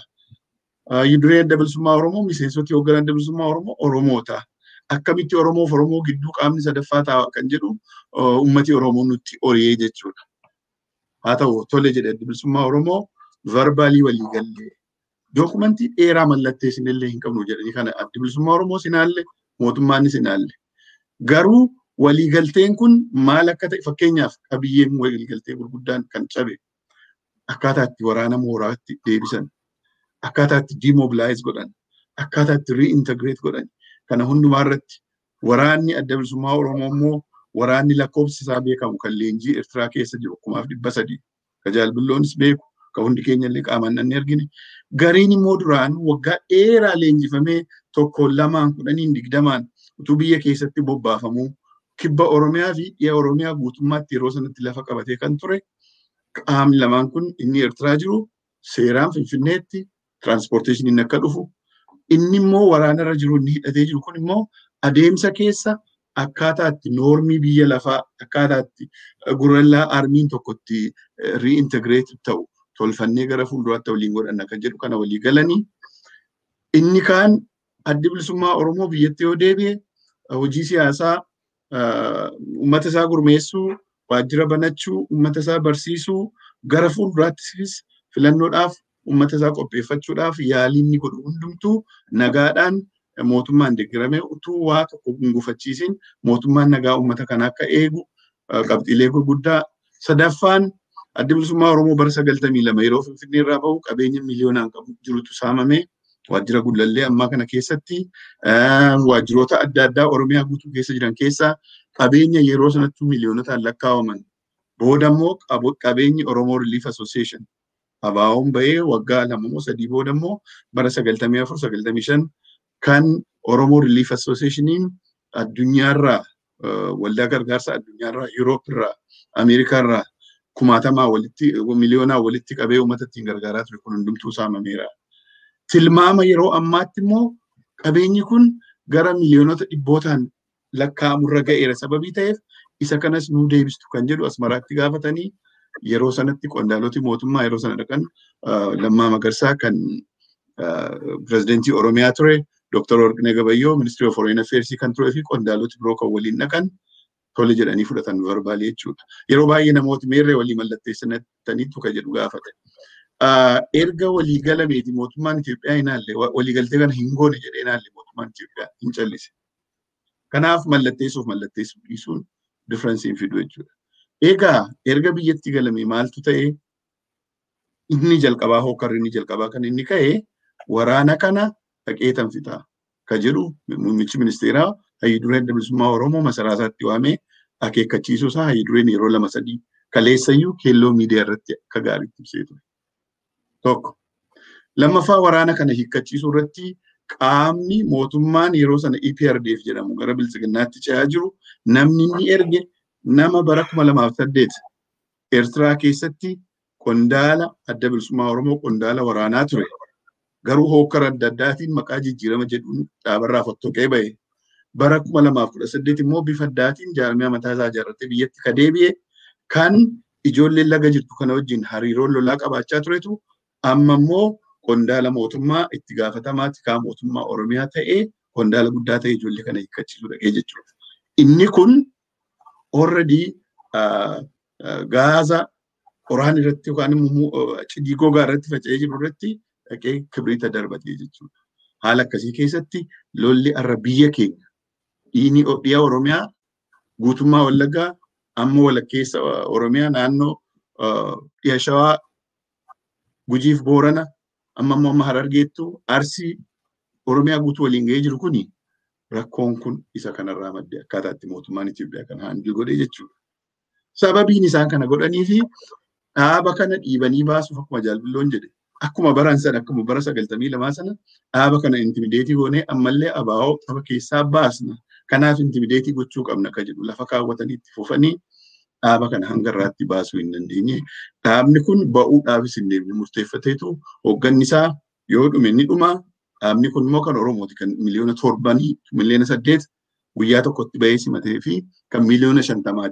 Duree Adda Bilisummaa Oromoo miseensoti hoogganaa Adda Bilisummaa Oromoo Oromoota. Akkamitti Oromoof Oromoo gidduu qaamni sadaffaa taa'a kan jedhu uummati Oromoo nutti horiyee jechuudha. Haa ta'u tole jedhe Adda Bilisummaa Oromoo verbally walii gallee. Dookumentii dheeraa mallatteessinellee hin qabnu jedhanii kana Adda Bilisummaa Oromoo sinaalle mootummaanis hinaalle. Garuu waliigalteen kun maal akka ta'e, fakkeenyaaf qabiyyeen waliigaltee gurguddaan kan cabe akkaataa itti waraana mooraatti deebisan, akkaataa itti demobilize godhan, akkaataa itti reintegrate godhan, kana hundumaa irratti waraanni Adda Bilisummaa Oromoo immoo waraanni lakkoofsi isaa beekamu kan leenjii Eertiraa keessa jiru 3,300 ka jaalbilloonis beeku, ka hundi keenya illee qaamaan dhanne argine. Gariin immoo duraan waggaa dheeraa leenjifamee 1, 2, 10, 20 utuu biyya keessatti bobbaafamuu kibba Oromiyaa fi dhiya Oromiyaa guutummaatti yeroo sanatti lafa qabatee kan ture qaamni lamaan kun inni Eertiraa jiru seeraan Finfinneetti tiraanspoorteeshiniin akka dhufu, inni immoo waraanarra jiru inni hidhatee jiru kun immoo adeemsa keessa akkaataa itti noormii biyya lafaa, akkaataa itti guerrilla armyn tokkotti reintegrate ta'u tolfannee gara fuulduraatti waliin godhanna kan jedhu kana walii galanii. Inni kaan Addi Bilisummaa Oromoo biyyatti yoo deebi'e hojii siyaasaa uummata isaa gurmeessuu, waajjira banachuu, uummata isaa barsiisuu, gara fuulduraattis filannoodhaaf uummata isaa qopheeffachuudhaaf yaalii inni godhu hundumtuu nagaadhaan mootummaan deeggaramee utuu waa tokko gungufachiisin mootummaan nagaa uummata kanaa akka eegu qabxiilee gurguddaa. Sadaffaan Addi Bilisummaa Oromoo bara 92 yeroo Finfinnee irraa bahu qabeenya miliyoonaan qabu jirutu saamame. Waajjira Gullallee ammaa kana keessatti waajjiroota adda addaa Oromiyaa guutuu keessa jiran keessaa qabeenya yeroo sanatti miliyoonotaan lakkaa'aman. Booda immoo qabeenyi Oromoo Relief Association ABO'n bahee waggaa 2 moo 3 booda immoo bara 94 95 kan Oromoo Relief Associationiin addunyaarraa, waldaa gargaarsa addunyaarraa, Yuuroopirraa, Ameerikaarraa kumaatamaa walitti miliyoonaa walitti qabee uummata ittiin gargaaraa ture kun hundumtuu saamameera. Tilmaama yeroo ammaatti immoo qabeenyi kun gara miliyoonota dhibbootaan lakkaa'amurra ga'eera sababii ta'eef isa kanas nuu deebistu kan jedhu Asmaraatti gaafatanii yeroo sanatti qondaaloti mootummaa yeroo sana dhaqan Lammaa Magarsaa kan pirezidentii Oromiyaa ture, Dr. Warqinee Gabayyoo Ministry of Foreign Affairs kan turee fi qondaaloti biroo kan waliin dhaqan tole jedhanii fudhatan verbally jechuudha. Yeroo baay'ee namooti meerree walii mallatteessaniitu kan jedhu gaafate. Erga walii galameeti mootummaan Itoophiyaa hin haalle, waliigaltee kana hin goone jedhee hin haalle, mootummaan Itoophiyaa hin callise. Kanaaf mallatteessuuf mallatteessuu dhiisuun difference hin fidu jechuudha. Egaa erga biyyatti galame maaltu ta'e? Inni jalqabaa hookarri inni jalqabaa kan inni ka'e waraana kana dhaqeetan fixaa ka jedhu muummichi ministeeraa Hayyu Duree Adda Bilisummaa Oromoo masaraa isaatti waamee akeekkachiisuu isaa Hayyu Dureen yeroo 2 3 kaleessayyuu keelloo miidiyaa irratti akka gaariitti ibsee ture. Tokko. Lammaffaa waraana kana hiikkachiisuu irratti qaamni mootummaan yeroo sana EPRDF jedhamu gara biltsiginnaatti ce'aa jiru namni inni erge nama bara 2008 Eertiraa keessatti qondaala Adda Bilisummaa Oromoo qondaala waraanaa ture. Garuu hookkara adda addaatiin maqaa jijjiirama jedhuun dhaabarraa fottoqee bahe. Bara 2018 immoo bifa addaatiin jaarmiyaa mataa isaa ijaarratee biyyatti ka deebi'e kan ijoolleen laga jirtu kana wajjin hariiroo lolaa qabaachaa turetu amma immoo qondaala mootummaa itti gaafatamaa tikaa mootummaa Oromiyaa ta'ee qondaala guddaa ta'e ijoollee kana hiikkachiisuu dhaqee jechuudha. Inni kun already gaaza qoraan irratti yookaan immoo cidii gogaa irratti faca'ee jiru irratti dhaqee kibriita darbatee jechuudha. Haala akkasii keessatti lolli har'a biyya keenya dhiini dhiya Oromiyaa guutummaa Wallaggaa amma walakkeessa Oromiyaa naannoo dhiya Shawaa Gujiif Boorana amma immoo amma Harargeettu Arsii Oromiyaa guutuu waliin ga'ee jiru kuni rakkoon kun isa kanarraa madde akkaataa itti mootummaan Itoophiyaa kana handle godhee jechuudha. Sababiin isaan kana godhanii fi dhaaba kana dhiibanii baasuuf akkuma Jaalbilloon jedhe akkuma baran sana akkuma bara 92 sana dhaaba kana intimidate goonee ammallee ABO saba keessaa baasna. Kanaaf intimidate gochuu qabna akka jedhu lafa kaawwatanii itti fufanii dhaaba kana hanga irraatti baasuu hin dandeenye. Dhaabni kun ba'uudhaafis hin deemne murteeffateetu hoogganni isaa yoo dhume ni dhuma. Dhaabni kun immoo kan Oromooti kan 7 miliyoona 8 miliyoona guyyaa tokkotti bahee simatee fi kan 50 miliyoona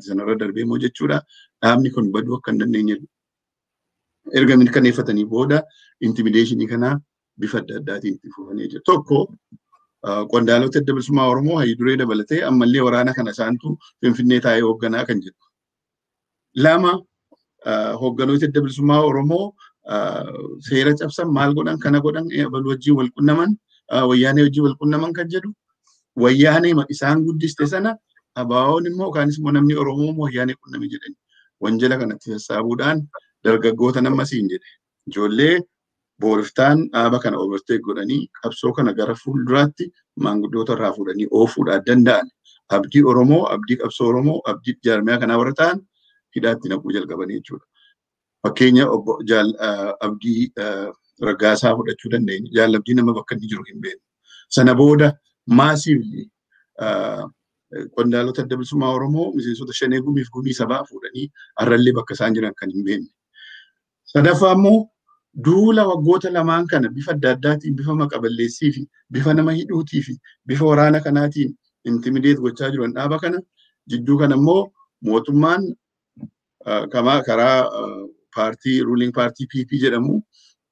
sanarra darbee immoo jechuudha. Dhaabni kun baduu akka hin dandeenye erga mirkaneeffatanii booda intimidation kana bifa adda addaatiin itti fufanii jiru. Tokko, qondaalota Adda Bilisummaa Oromoo hayyu duree dabalatee ammallee waraana kana isaantu Finfinnee taa'ee hoogganaa kan jedhu. Lama, hoogganoota Adda Bilisummaa Oromoo seera cabsan, maal godhan, kana godhan, abaluu wajjin wal qunnaman, Wayyaanee wajjin wal qunnaman kan jedhu, Wayyaanee isaan guddiste sana ABO'n immoo kaanis immoo namni Oromoo immoo Wayyaanee qunname jedhani. Wanjala kanatti sassaabuudhaan dargaggoota nama siin jedhe ijoollee booriftaan dhaaba kana overtake godhanii qabsoo kana gara fuulduraatti maanguddoota irraa fuudhanii oofuudhaan danda'an, abdii Oromoo, abdii qabsoo Oromoo, abdii jaarmiyaa kanaa warra ta'an hidhaatti naquu jalqabanii jechuudha. Fakkeenya obbo Jaal Abdii Raggaasaa fudhachuu dandeenya. Jaal Abdii nama bakka inni jiru hin beeknu. Sana booda massively qondaalota Adda Bilisummaa Oromoo miseensota Shanee Gumiif Gumii Sabaa fuudhanii har'allee bakka isaan jiran kan hin beekne. Sadaffaa immoo duula waggoota lamaan kana bifa adda addaatiin, bifa maqaballeessii fi bifa nama hidhuutii fi bifa waraana kanaatiin intimidate gochaa jiran dhaaba kana jidduu kana immoo mootummaan karaa paartii ruling paartii PP jedhamu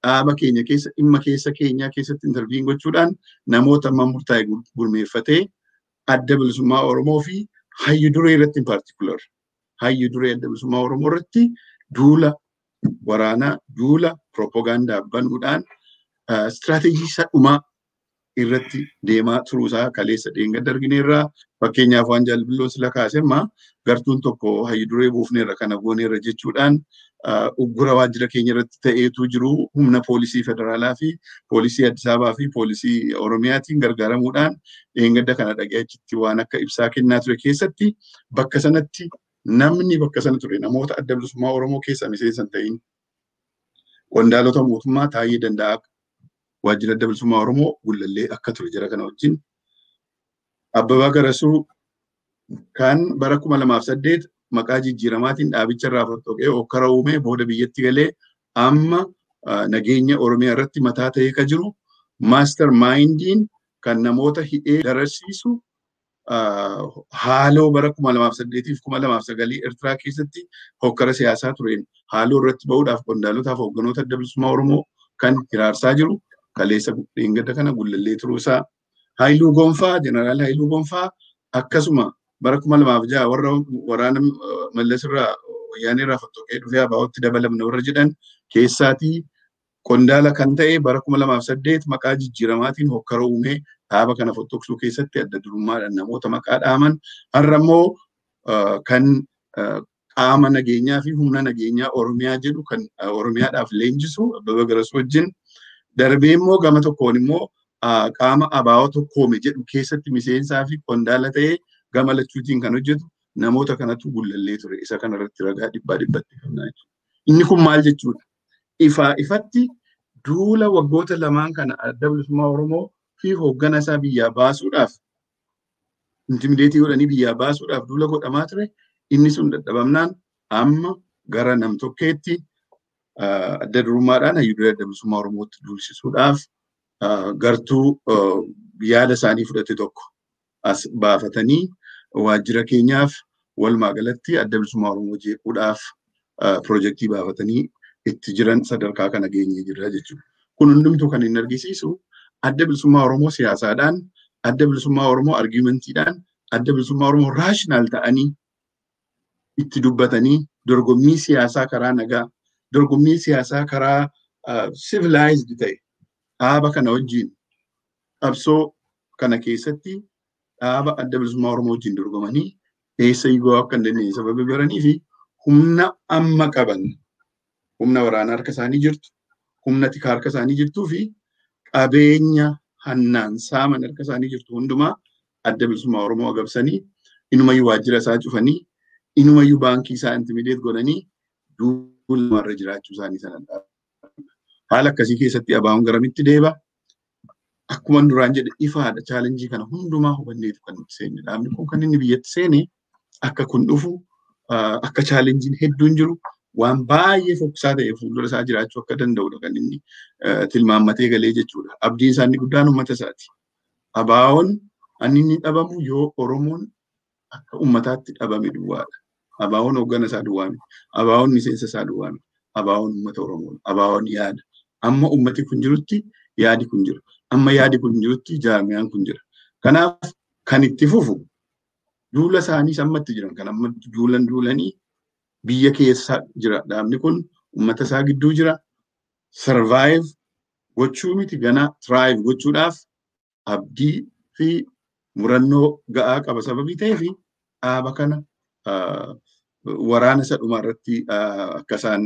dhaaba keenya keessa dhimma keessa keenyaa keessatti intervene gochuudhaan namoota amma murtaa'e gurmeeffatee Adda Bilisummaa Oromoo fi hayyu duree irratti, in particular hayyu duree Adda Bilisummaa Oromoo irratti duula waraanaa, duula propagaandaa banuudhaan istiraatejii isa dhumaa irratti deemaa turuusaa kaleessa dheengadda argineerraa. Fakkeenyaaf, waan Jaalbilloo sila kaase, gartuun tokko hayyu duree buufneerra, kana gooneerra jechuudhaan uggura waajjira keenya irratti ta'eetu jiru humna poolisii federaalaa fi poolisii Addis Ababaa fi poolisii Oromiyaatiin gargaaramuudhaan dheengadda kana dhagee achitti waan akka ibsaa kennaa ture keessatti bakka sanatti namni bakka sana ture namoota Adda Bilisummaa Oromoo keessa miseensa hin ta'in, qondaalota mootummaa Taayee Danda'a waajjira Adda Bilisummaa Oromoo Gullallee akka ture jira kana wajjin. Abbabaa Garasuu kan bara 2008 maqaa jijjiiramaatiin dhaabicha irraa fottoqee okkara uumee booda biyyatti galee amma nageenya Oromiyaa irratti mataa ta'ee ka jiru, master mindiin kan namoota hidhee dararsiisu, haaloo bara 2008fi 2009 Eertiraa keessatti hokkara siyaasaa tureen haaloo irratti ba'uudhaaf qondaalotaaf hoogganoota Adda Bilisummaa Oromoo kan hiraarsaa jiru kaleessa dheengadda kana Gullallee turuusaa. Haayiluu Gonfaa, Jeneraal Haayiluu Gonfaa akkasuma bara 2006 warra waraana Mallas irraa, Wayyaanee irraa fottoqee dhufee ABO'tti dabalamne warra jedhan keessaatii qondaala kan ta'e, bara 2008 maqaa jijjiiramaatiin hokkara uumee dhaaba kana fottoqsuu keessatti adda durummaadhaan namoota maqaa dhaaman, har'a immoo kan qaama nageenyaa fi humna nageenyaa Oromiyaa jedhu kan Oromiyaadhaaf leenjisu Abbabaa Garasuu wajjin darbee immoo gama tokkoon immoo qaama ABO tokkoome jedhu keessatti miseensaa fi qondaala ta'ee gama lachuutiin kan hojjetu namoota kanatu Gullallee ture. Isa kanarratti ragaa dhibbaa dhibbatti qabna jechuudha. Inni kun maal jechuudha? Ifaa ifatti duula waggoota lamaan kana Adda Bilisummaa Oromoo fi hooggana isaa biyyaa baasuudhaaf, intimidate godhanii biyyaa baasuudhaaf duula godhamaa ture. Inni sun dadhabamnaan amma gara nam-tokkeetti adda durummaadhaan hayyuu duree Adda Bilisummaa Oromootti duulchisuudhaaf gartuu yaada isaanii fudhate tokko as baafatanii waajjira keenyaaf walumaa galatti Adda Bilisummaa Oromoo jeequudhaaf piroojeektii baafatanii itti jiran sadarkaa kana geenyee jirra jechuudha. Kun hundumtuu kan inni argisiisu Adda Bilisummaa Oromoo siyaasaadhaan, Adda Bilisummaa Oromoo argumentiidhaan, Adda Bilisummaa Oromoo rational ta'anii itti dubbatanii dorgommii siyaasaa karaa nagaa, dorgommii siyaasaa karaa civilized ta'e dhaaba kana wajjin, qabsoo kana keessatti dhaaba Adda Bilisummaa Oromoo wajjin dorgomanii eessa eeguu akka hin dandeenye sababii baranii fi humna amma qaban, humna waraanaa harka isaanii jirtu, humna tikaa harka isaanii jirtuu fi qabeenya hannaan saaman harka isaanii jirtu hundumaa Adda Bilisummaa Oromoo agabsanii inumayyuu waajjira isaa cufanii inumayyuu baankii isaa intimidate godhanii duula jiraachuu isaanii sana. Haala akkasii keessatti ABO'n garamitti deeba? Akkuma duraan jedhe ifaadha chaalenjii kana hundumaa hubanneetu kan nuti seenne. Dhaabni kun kan inni biyyatti seene akka kun dhufu akka chaalenjiin hedduun jiru waan baay'ee fokkisaa ta'e fuuldura isaa jiraachuu akka danda'udha kan inni tilmaammatee galee jechuudha. Abdiin isaa inni guddaan uummata isaati. ABO'n inni dhabamu yoo Oromoon akka uummataatti dhabame duwwaadha. ABO'n hooggana isaa duwwaa miti. ABO'n miseensa isaa duwwaa miti. ABO'n uummata Oromoodha. ABO'n yaada. Amma uummati kun jirutti yaadi kun jira. Amma yaadi kun jirutti jaarmiyaan kun jira. Kanaaf kan itti fufu duula isaanii ammatti jiran kan amma duulan duulanii biyya keessa jira. Dhaabni kun uummata isaa gidduu jira. Survive gochuu miti gana thrive gochuudhaaf abdii fi murannoo ga'aa qaba sababii ta'eef dhaaba kana waraana isa dhumaa irratti akka isaan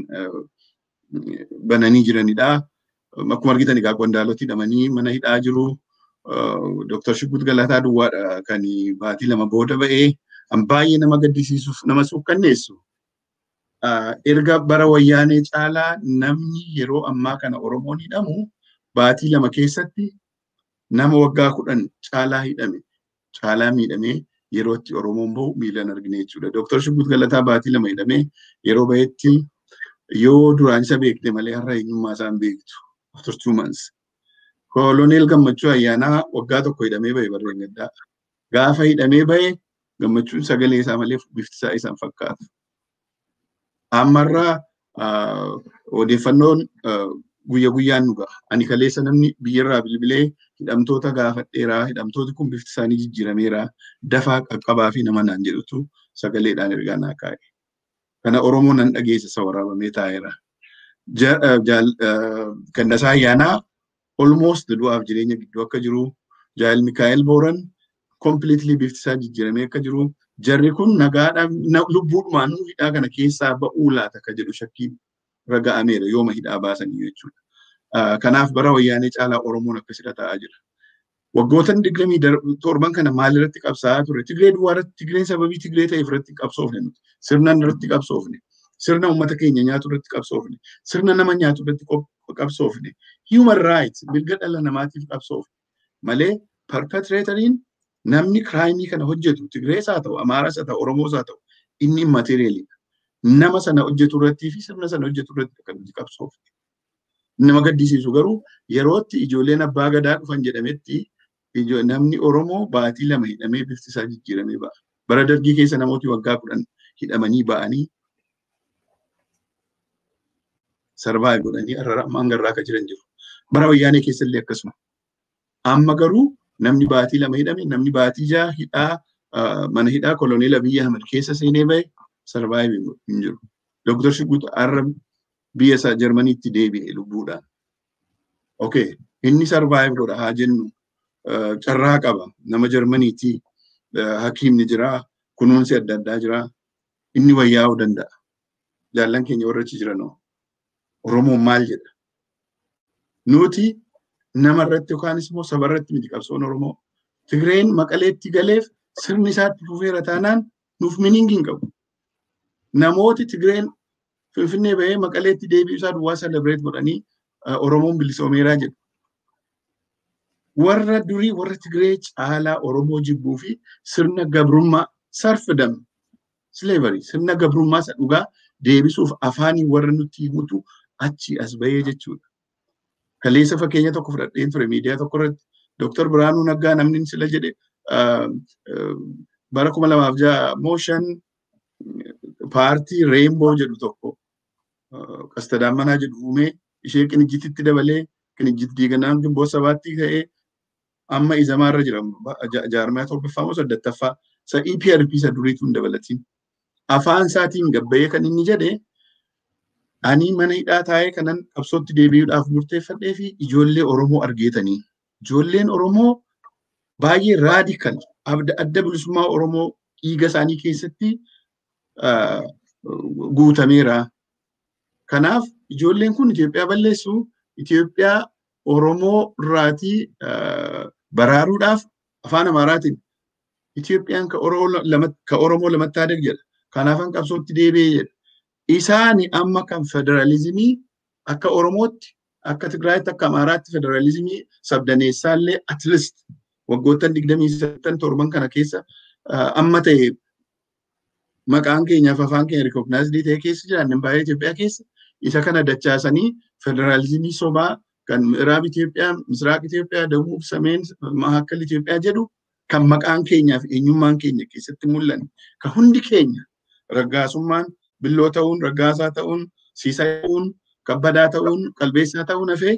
bananii jiranidha. Akkuma argitan egaa qondaaloti hidhamanii mana hidhaa jiru. Dr. Shuggut Galataa duwwaadha kan baatii 2 booda ba'ee baay'ee nama gaddisiisuuf nama suukkanneessu. Erga bara wayyaanee caalaa namni yeroo ammaa kana Oromoon hidhamu baatii 2 keessatti nama waggaa 10 caalaa hidhame caalaa miidhamee yeroo itti Oromoon bahu miilaan argine jechuudha. Dr. Shuggut Galataa baatii 2 hidhamee yeroo bahetti yoo duraan isa beekte malee har'a eenyummaa isaa hin beektu. After 2 months. Koloneel Gammachuu Ayyaanaa waggaa 1 hidhamee bahe barreen gaddaa. Gaafa hidhamee bahe Gammachuun sagalee isaa malee bifti isaa isaan fakkaatu. Ammarraa odeeffannoon guyya guyyaan nu ga'a. Ani kaleessa namni biyyarraa bilbilee hidhamtoota gaafadheeraa hidhamtooti kun bifti isaanii jijjiirameera dafaa qaqqabaa fi nama naan jedhutu sagaleedhaan ergaa naa kaa'e. Kana Oromoo nan dhageessa isa waraabamee taa'eera. Gandasaa Ayyaanaa almost du'aaf jireenya gidduu akka jiru, Jaal Mikaa'el Booran completely bifti isaa jijjiiramee akka jiru, jarri kun nagaadhaan lubbuudhumaan hidhaa kana keessaa ba'uu laata akka jedhu shakkii raga'ameera yooma hidhaa baasanii jechuudha. Kanaaf bara wayyaanee caalaa Oromoon akkasidha ta'aa jira. Waggoota 27 kana maalirratti qabsaa'aa ture? Tigree duwwaa irratti, Tigreen sababii Tigree ta'eef irratti qabsoofne nuti. Sirna irratti qabsoofne. Sirna uummata keenya nyaatu irratti qabsoofne. Sirna nama nyaatu irratti qabsoofne. Human rights mirga dhala namaatiif qabsoofne. Malee perpetratoriin namni kiraayimii kana hojjetu Tigrees haa ta'u, Amaaras haa ta'u, Oromoos haa ta'u inni immaterialidha. Nama sana hojjetu irrattii fi sirna sana hojjetu irratti kan nuti qabsoofne. Nama gaddisiisu garuu yerootti ijoolleen abbaa gadaa dhufan jedhametti namni Oromoo baatii 2 hidhamee bifti isaa jijjiiramee ba'a. Bara dargii keessa namooti waggaa 10 hidhamanii ba'anii sarvaayi godhanii ammaan garraa akka jiran jiru. Bara wayyaanee keessa illee akkasuma. Amma garuu namni baatii 2 hidhame, namni baatii 6 hidhaa mana hidhaa Koloneel Abiyyi Ahmed keessa seenee ba'e sarvaayi hin jiru. Dr. Shuggut har'a biyya isaa Jarmaniitti deebi'e lubbuudhaan. Okay, inni sarvaayi godha haa jennu. Carraa qaba. Nama Jarmaniitti hakiimni jira, kunuunsi adda addaa jira. Inni wayyaa'uu danda'a. Jaallan keenya warra achi jiranoo. Oromoon maal jedha? Nuti nama irratti yookaanis immoo saba irratti miti qabsoon Oromoo. Tigreen Maqaleetti galeef sirni isaatti fufeera taanaan nuuf miniingi hin qabu. Namooti Tigreen Finfinnee bahee Maqaleetti deebi'uu isaa duwwaa celebrate godhanii Oromoon bilisoomeeraa jedhu. Warra durii warra Tigree caalaa Oromoo jibbuu fi sirna gabrummaa serfdom slavery sirna gabrummaa isa dhugaa deebisuuf afaanii warra nutti himutu achi as bahee jechuudha. Kaleessa fakkeenya tokko fudhadheen ture miidiyaa tokko irratti Dr. Birhaanuu Naggaa namni sila jedhe bara 2006 motion paartii Rainbow jedhu tokko Qastadaammanaa jedhu uumee ishee Qinijjititti dabalee Qinijjit diiganaan Ginboot Sabaatti ka'ee amma izamaarra jira jaarmiyaa 7ffaa moo 8ffaa isa EPRP isa duriitu hin dabalatiin. Afaan isaatiin gabbayee kan inni jedhe ani mana hidhaa taa'ee kanan qabsootti deebi'uudhaaf murteeffadhee fi ijoollee Oromoo argeetanii. Ijoolleen Oromoo baay'ee raadikal adda bilisummaa Oromoo dhiiga isaanii keessatti guutameera. Kanaaf ijoolleen kun Itoophiyaa balleessu Itoophiyaa Oromoo irraatii baraaruudhaaf afaan Amaaraatiin Itoophiyaan ka Oromoo lamatti adeeg jedha. Kanaafan qabsootti deebi'ee jedha. Isaani amma kan federaalizimii akka Oromootti, akka Tigraayitti, akka Amaaraatti federaalizimii sabdaneessaallee at least waggoottan 28 kana keessa amma ta'e maqaan keenyaaf afaan keenya rikognaazdii ta'e keessa jiran baay'ee Itoophiyaa keessa isa kana dachaasanii federaalizimii sobaa kan Miraab Itoophiyaa, Misraaq Itoophiyaa, Dabuub, Sameen, Mahakkal Itoophiyaa jedhu kan maqaan keenyaaf eenyummaan keenya keessatti mul'anne kan hundi keenya raggaasummaan billoo ta'uun, raggaasaa ta'uun, siisaa ta'uun, kabbadaa ta'uun, qalbeessaa ta'uun hafee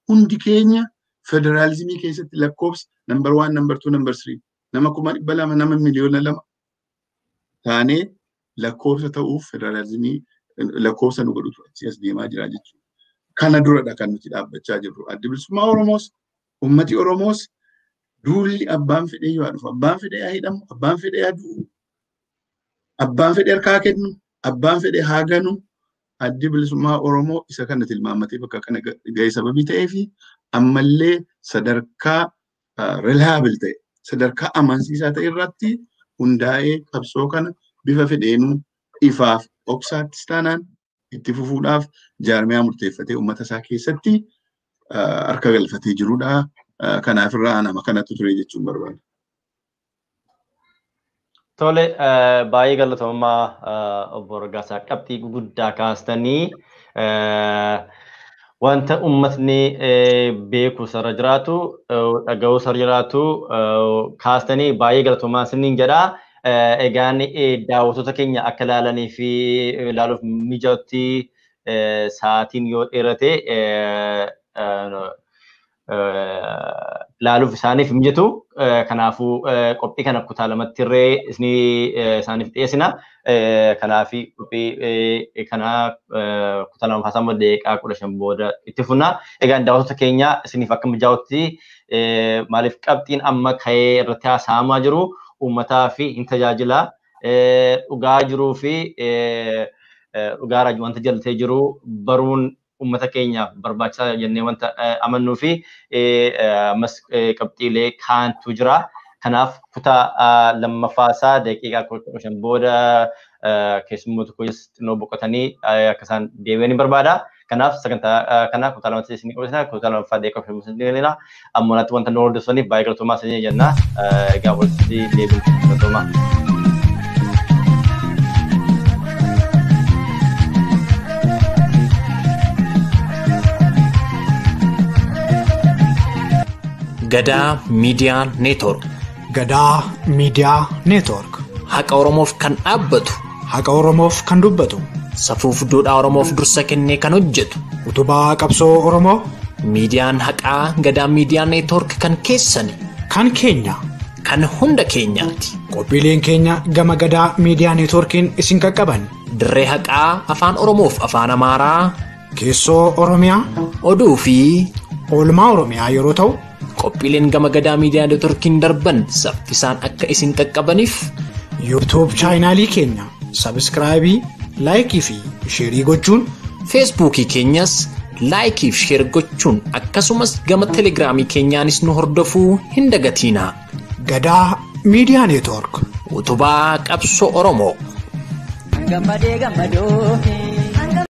hundi keenya federaalizimii keessatti lakkoofsa number 1, number 2, number 3 nama 200,000 nama 2,000,000 taanee lakkoofsa ta'uuf federaalizimii lakkoofsa nu godhutu achi as deemaa jira jechuudha. Kana duradha kan nuti dhaabbachaa jirru. Addi Bilisummaa Oromoos, uummati Oromoos duulli abbaan fedhee yoo dhufu, abbaan fedhee haa hidhamu, abbaan fedhee haa du'u, abbaan fedhee harkaa kennu, abbaan fedhee haa ganu. Addi Bilisummaa Oromoo isa kana tilmaammatee bakka kana ga'e sababii ta'ee fi ammallee sadarkaa reliable ta'e, sadarkaa amansiisaa ta'e irratti hundaa'ee qabsoo kana bifa fedheenuu ifaaf dhoksaattis taanaan itti fufuudhaaf jaarmiyaa murteeffatee uummata isaa keessatti harka galfatee jirudha. Kanaaf irraa nama kanatti ture jechuun barbaada. Tole, baay'ee galatoomaa obbo Raggaasaa qabxii guguddaa kaastanii wanta uummatni beeku sarara jiraatu, dhaga'uu sarara jiraatu kaastanii baay'ee galatoomaa isiniin jedha. Egaan daawwattoota keenya akka ilaalanii fi ilaaluuf mijatutti sa'aatiin yoo dheerate ilaaluuf isaaniif mijatu. Kanaafuu qophii kana kutaa lamatti irree isaaniif dhiyeessina. Kanaaf qophii kana kutaa lammaffaa immoo daqiiqaa 15 booda itti fufna. Egaan daawwattoota keenya isiniif akka mijaa'utti maaliif qabxiin amma ka'ee irratti haasa'amaa jiru uummataa fi hin tajaajila dhugaa jiruu fi dhugaa wanta jallatee jiru baruun uummata keenyaaf barbaachisaa jennee wanta amannuu fi ammas qabxiilee kaantu jira. Kanaaf kutaa lammaffaa isaa daqiiqaa 15 booda keessummoota kunis xinnoo boqotanii akka isaan deebi'an ni barbaada. Kanaaf sagantaa kana kutaa lamatti isin qopheessina. Kutaa lammaffaa daqiiqaa 15 isin dhiyeessina. Ammoo natti wanta nu hordoftaniif baay'ee galatoomaa isin jenna. Egaa walitti deebiin galatoomaa. Gadaa Miidiyaa Neetwoork. Gadaa Miidiyaa Neetwoork. Haqa Oromoof kan dhaabbatu. Haqa Oromoof kan dubbatu. Safuuf duudhaa Oromoof dursa kennee kan hojjetu. Utubaa qabsoo Oromoo. Miidiyaan haqaa Gadaa Miidiyaa Neetwoork kan keessani. Kan keenya. Kan hunda keenyaati. Qophiileen keenya gama Gadaa Miidiyaa Neetwoorkiin isin qaqqaban. Dirree haqaa afaan Oromoof afaan Amaaraa. Keessoo Oromiyaa. Oduu fi oolmaa Oromiyaa yeroo ta'u. Qophiileen gama Gadaa Miidiyaa Neetwoorkiin darban saffisaan akka isin qaqqabaniif YouTube chaayinaalii keenya sabiskiraayibii, laayikii fi sheerii gochuun Feesbuukii keenyas laayikii fi sheer gochuun akkasumas gama Telegiraamii keenyaanis nu hordofuu hin dagatiina. Gadaa Miidiyaa Neetwoork. Utubaa qabsoo Oromoo. Gammadee gammadoo.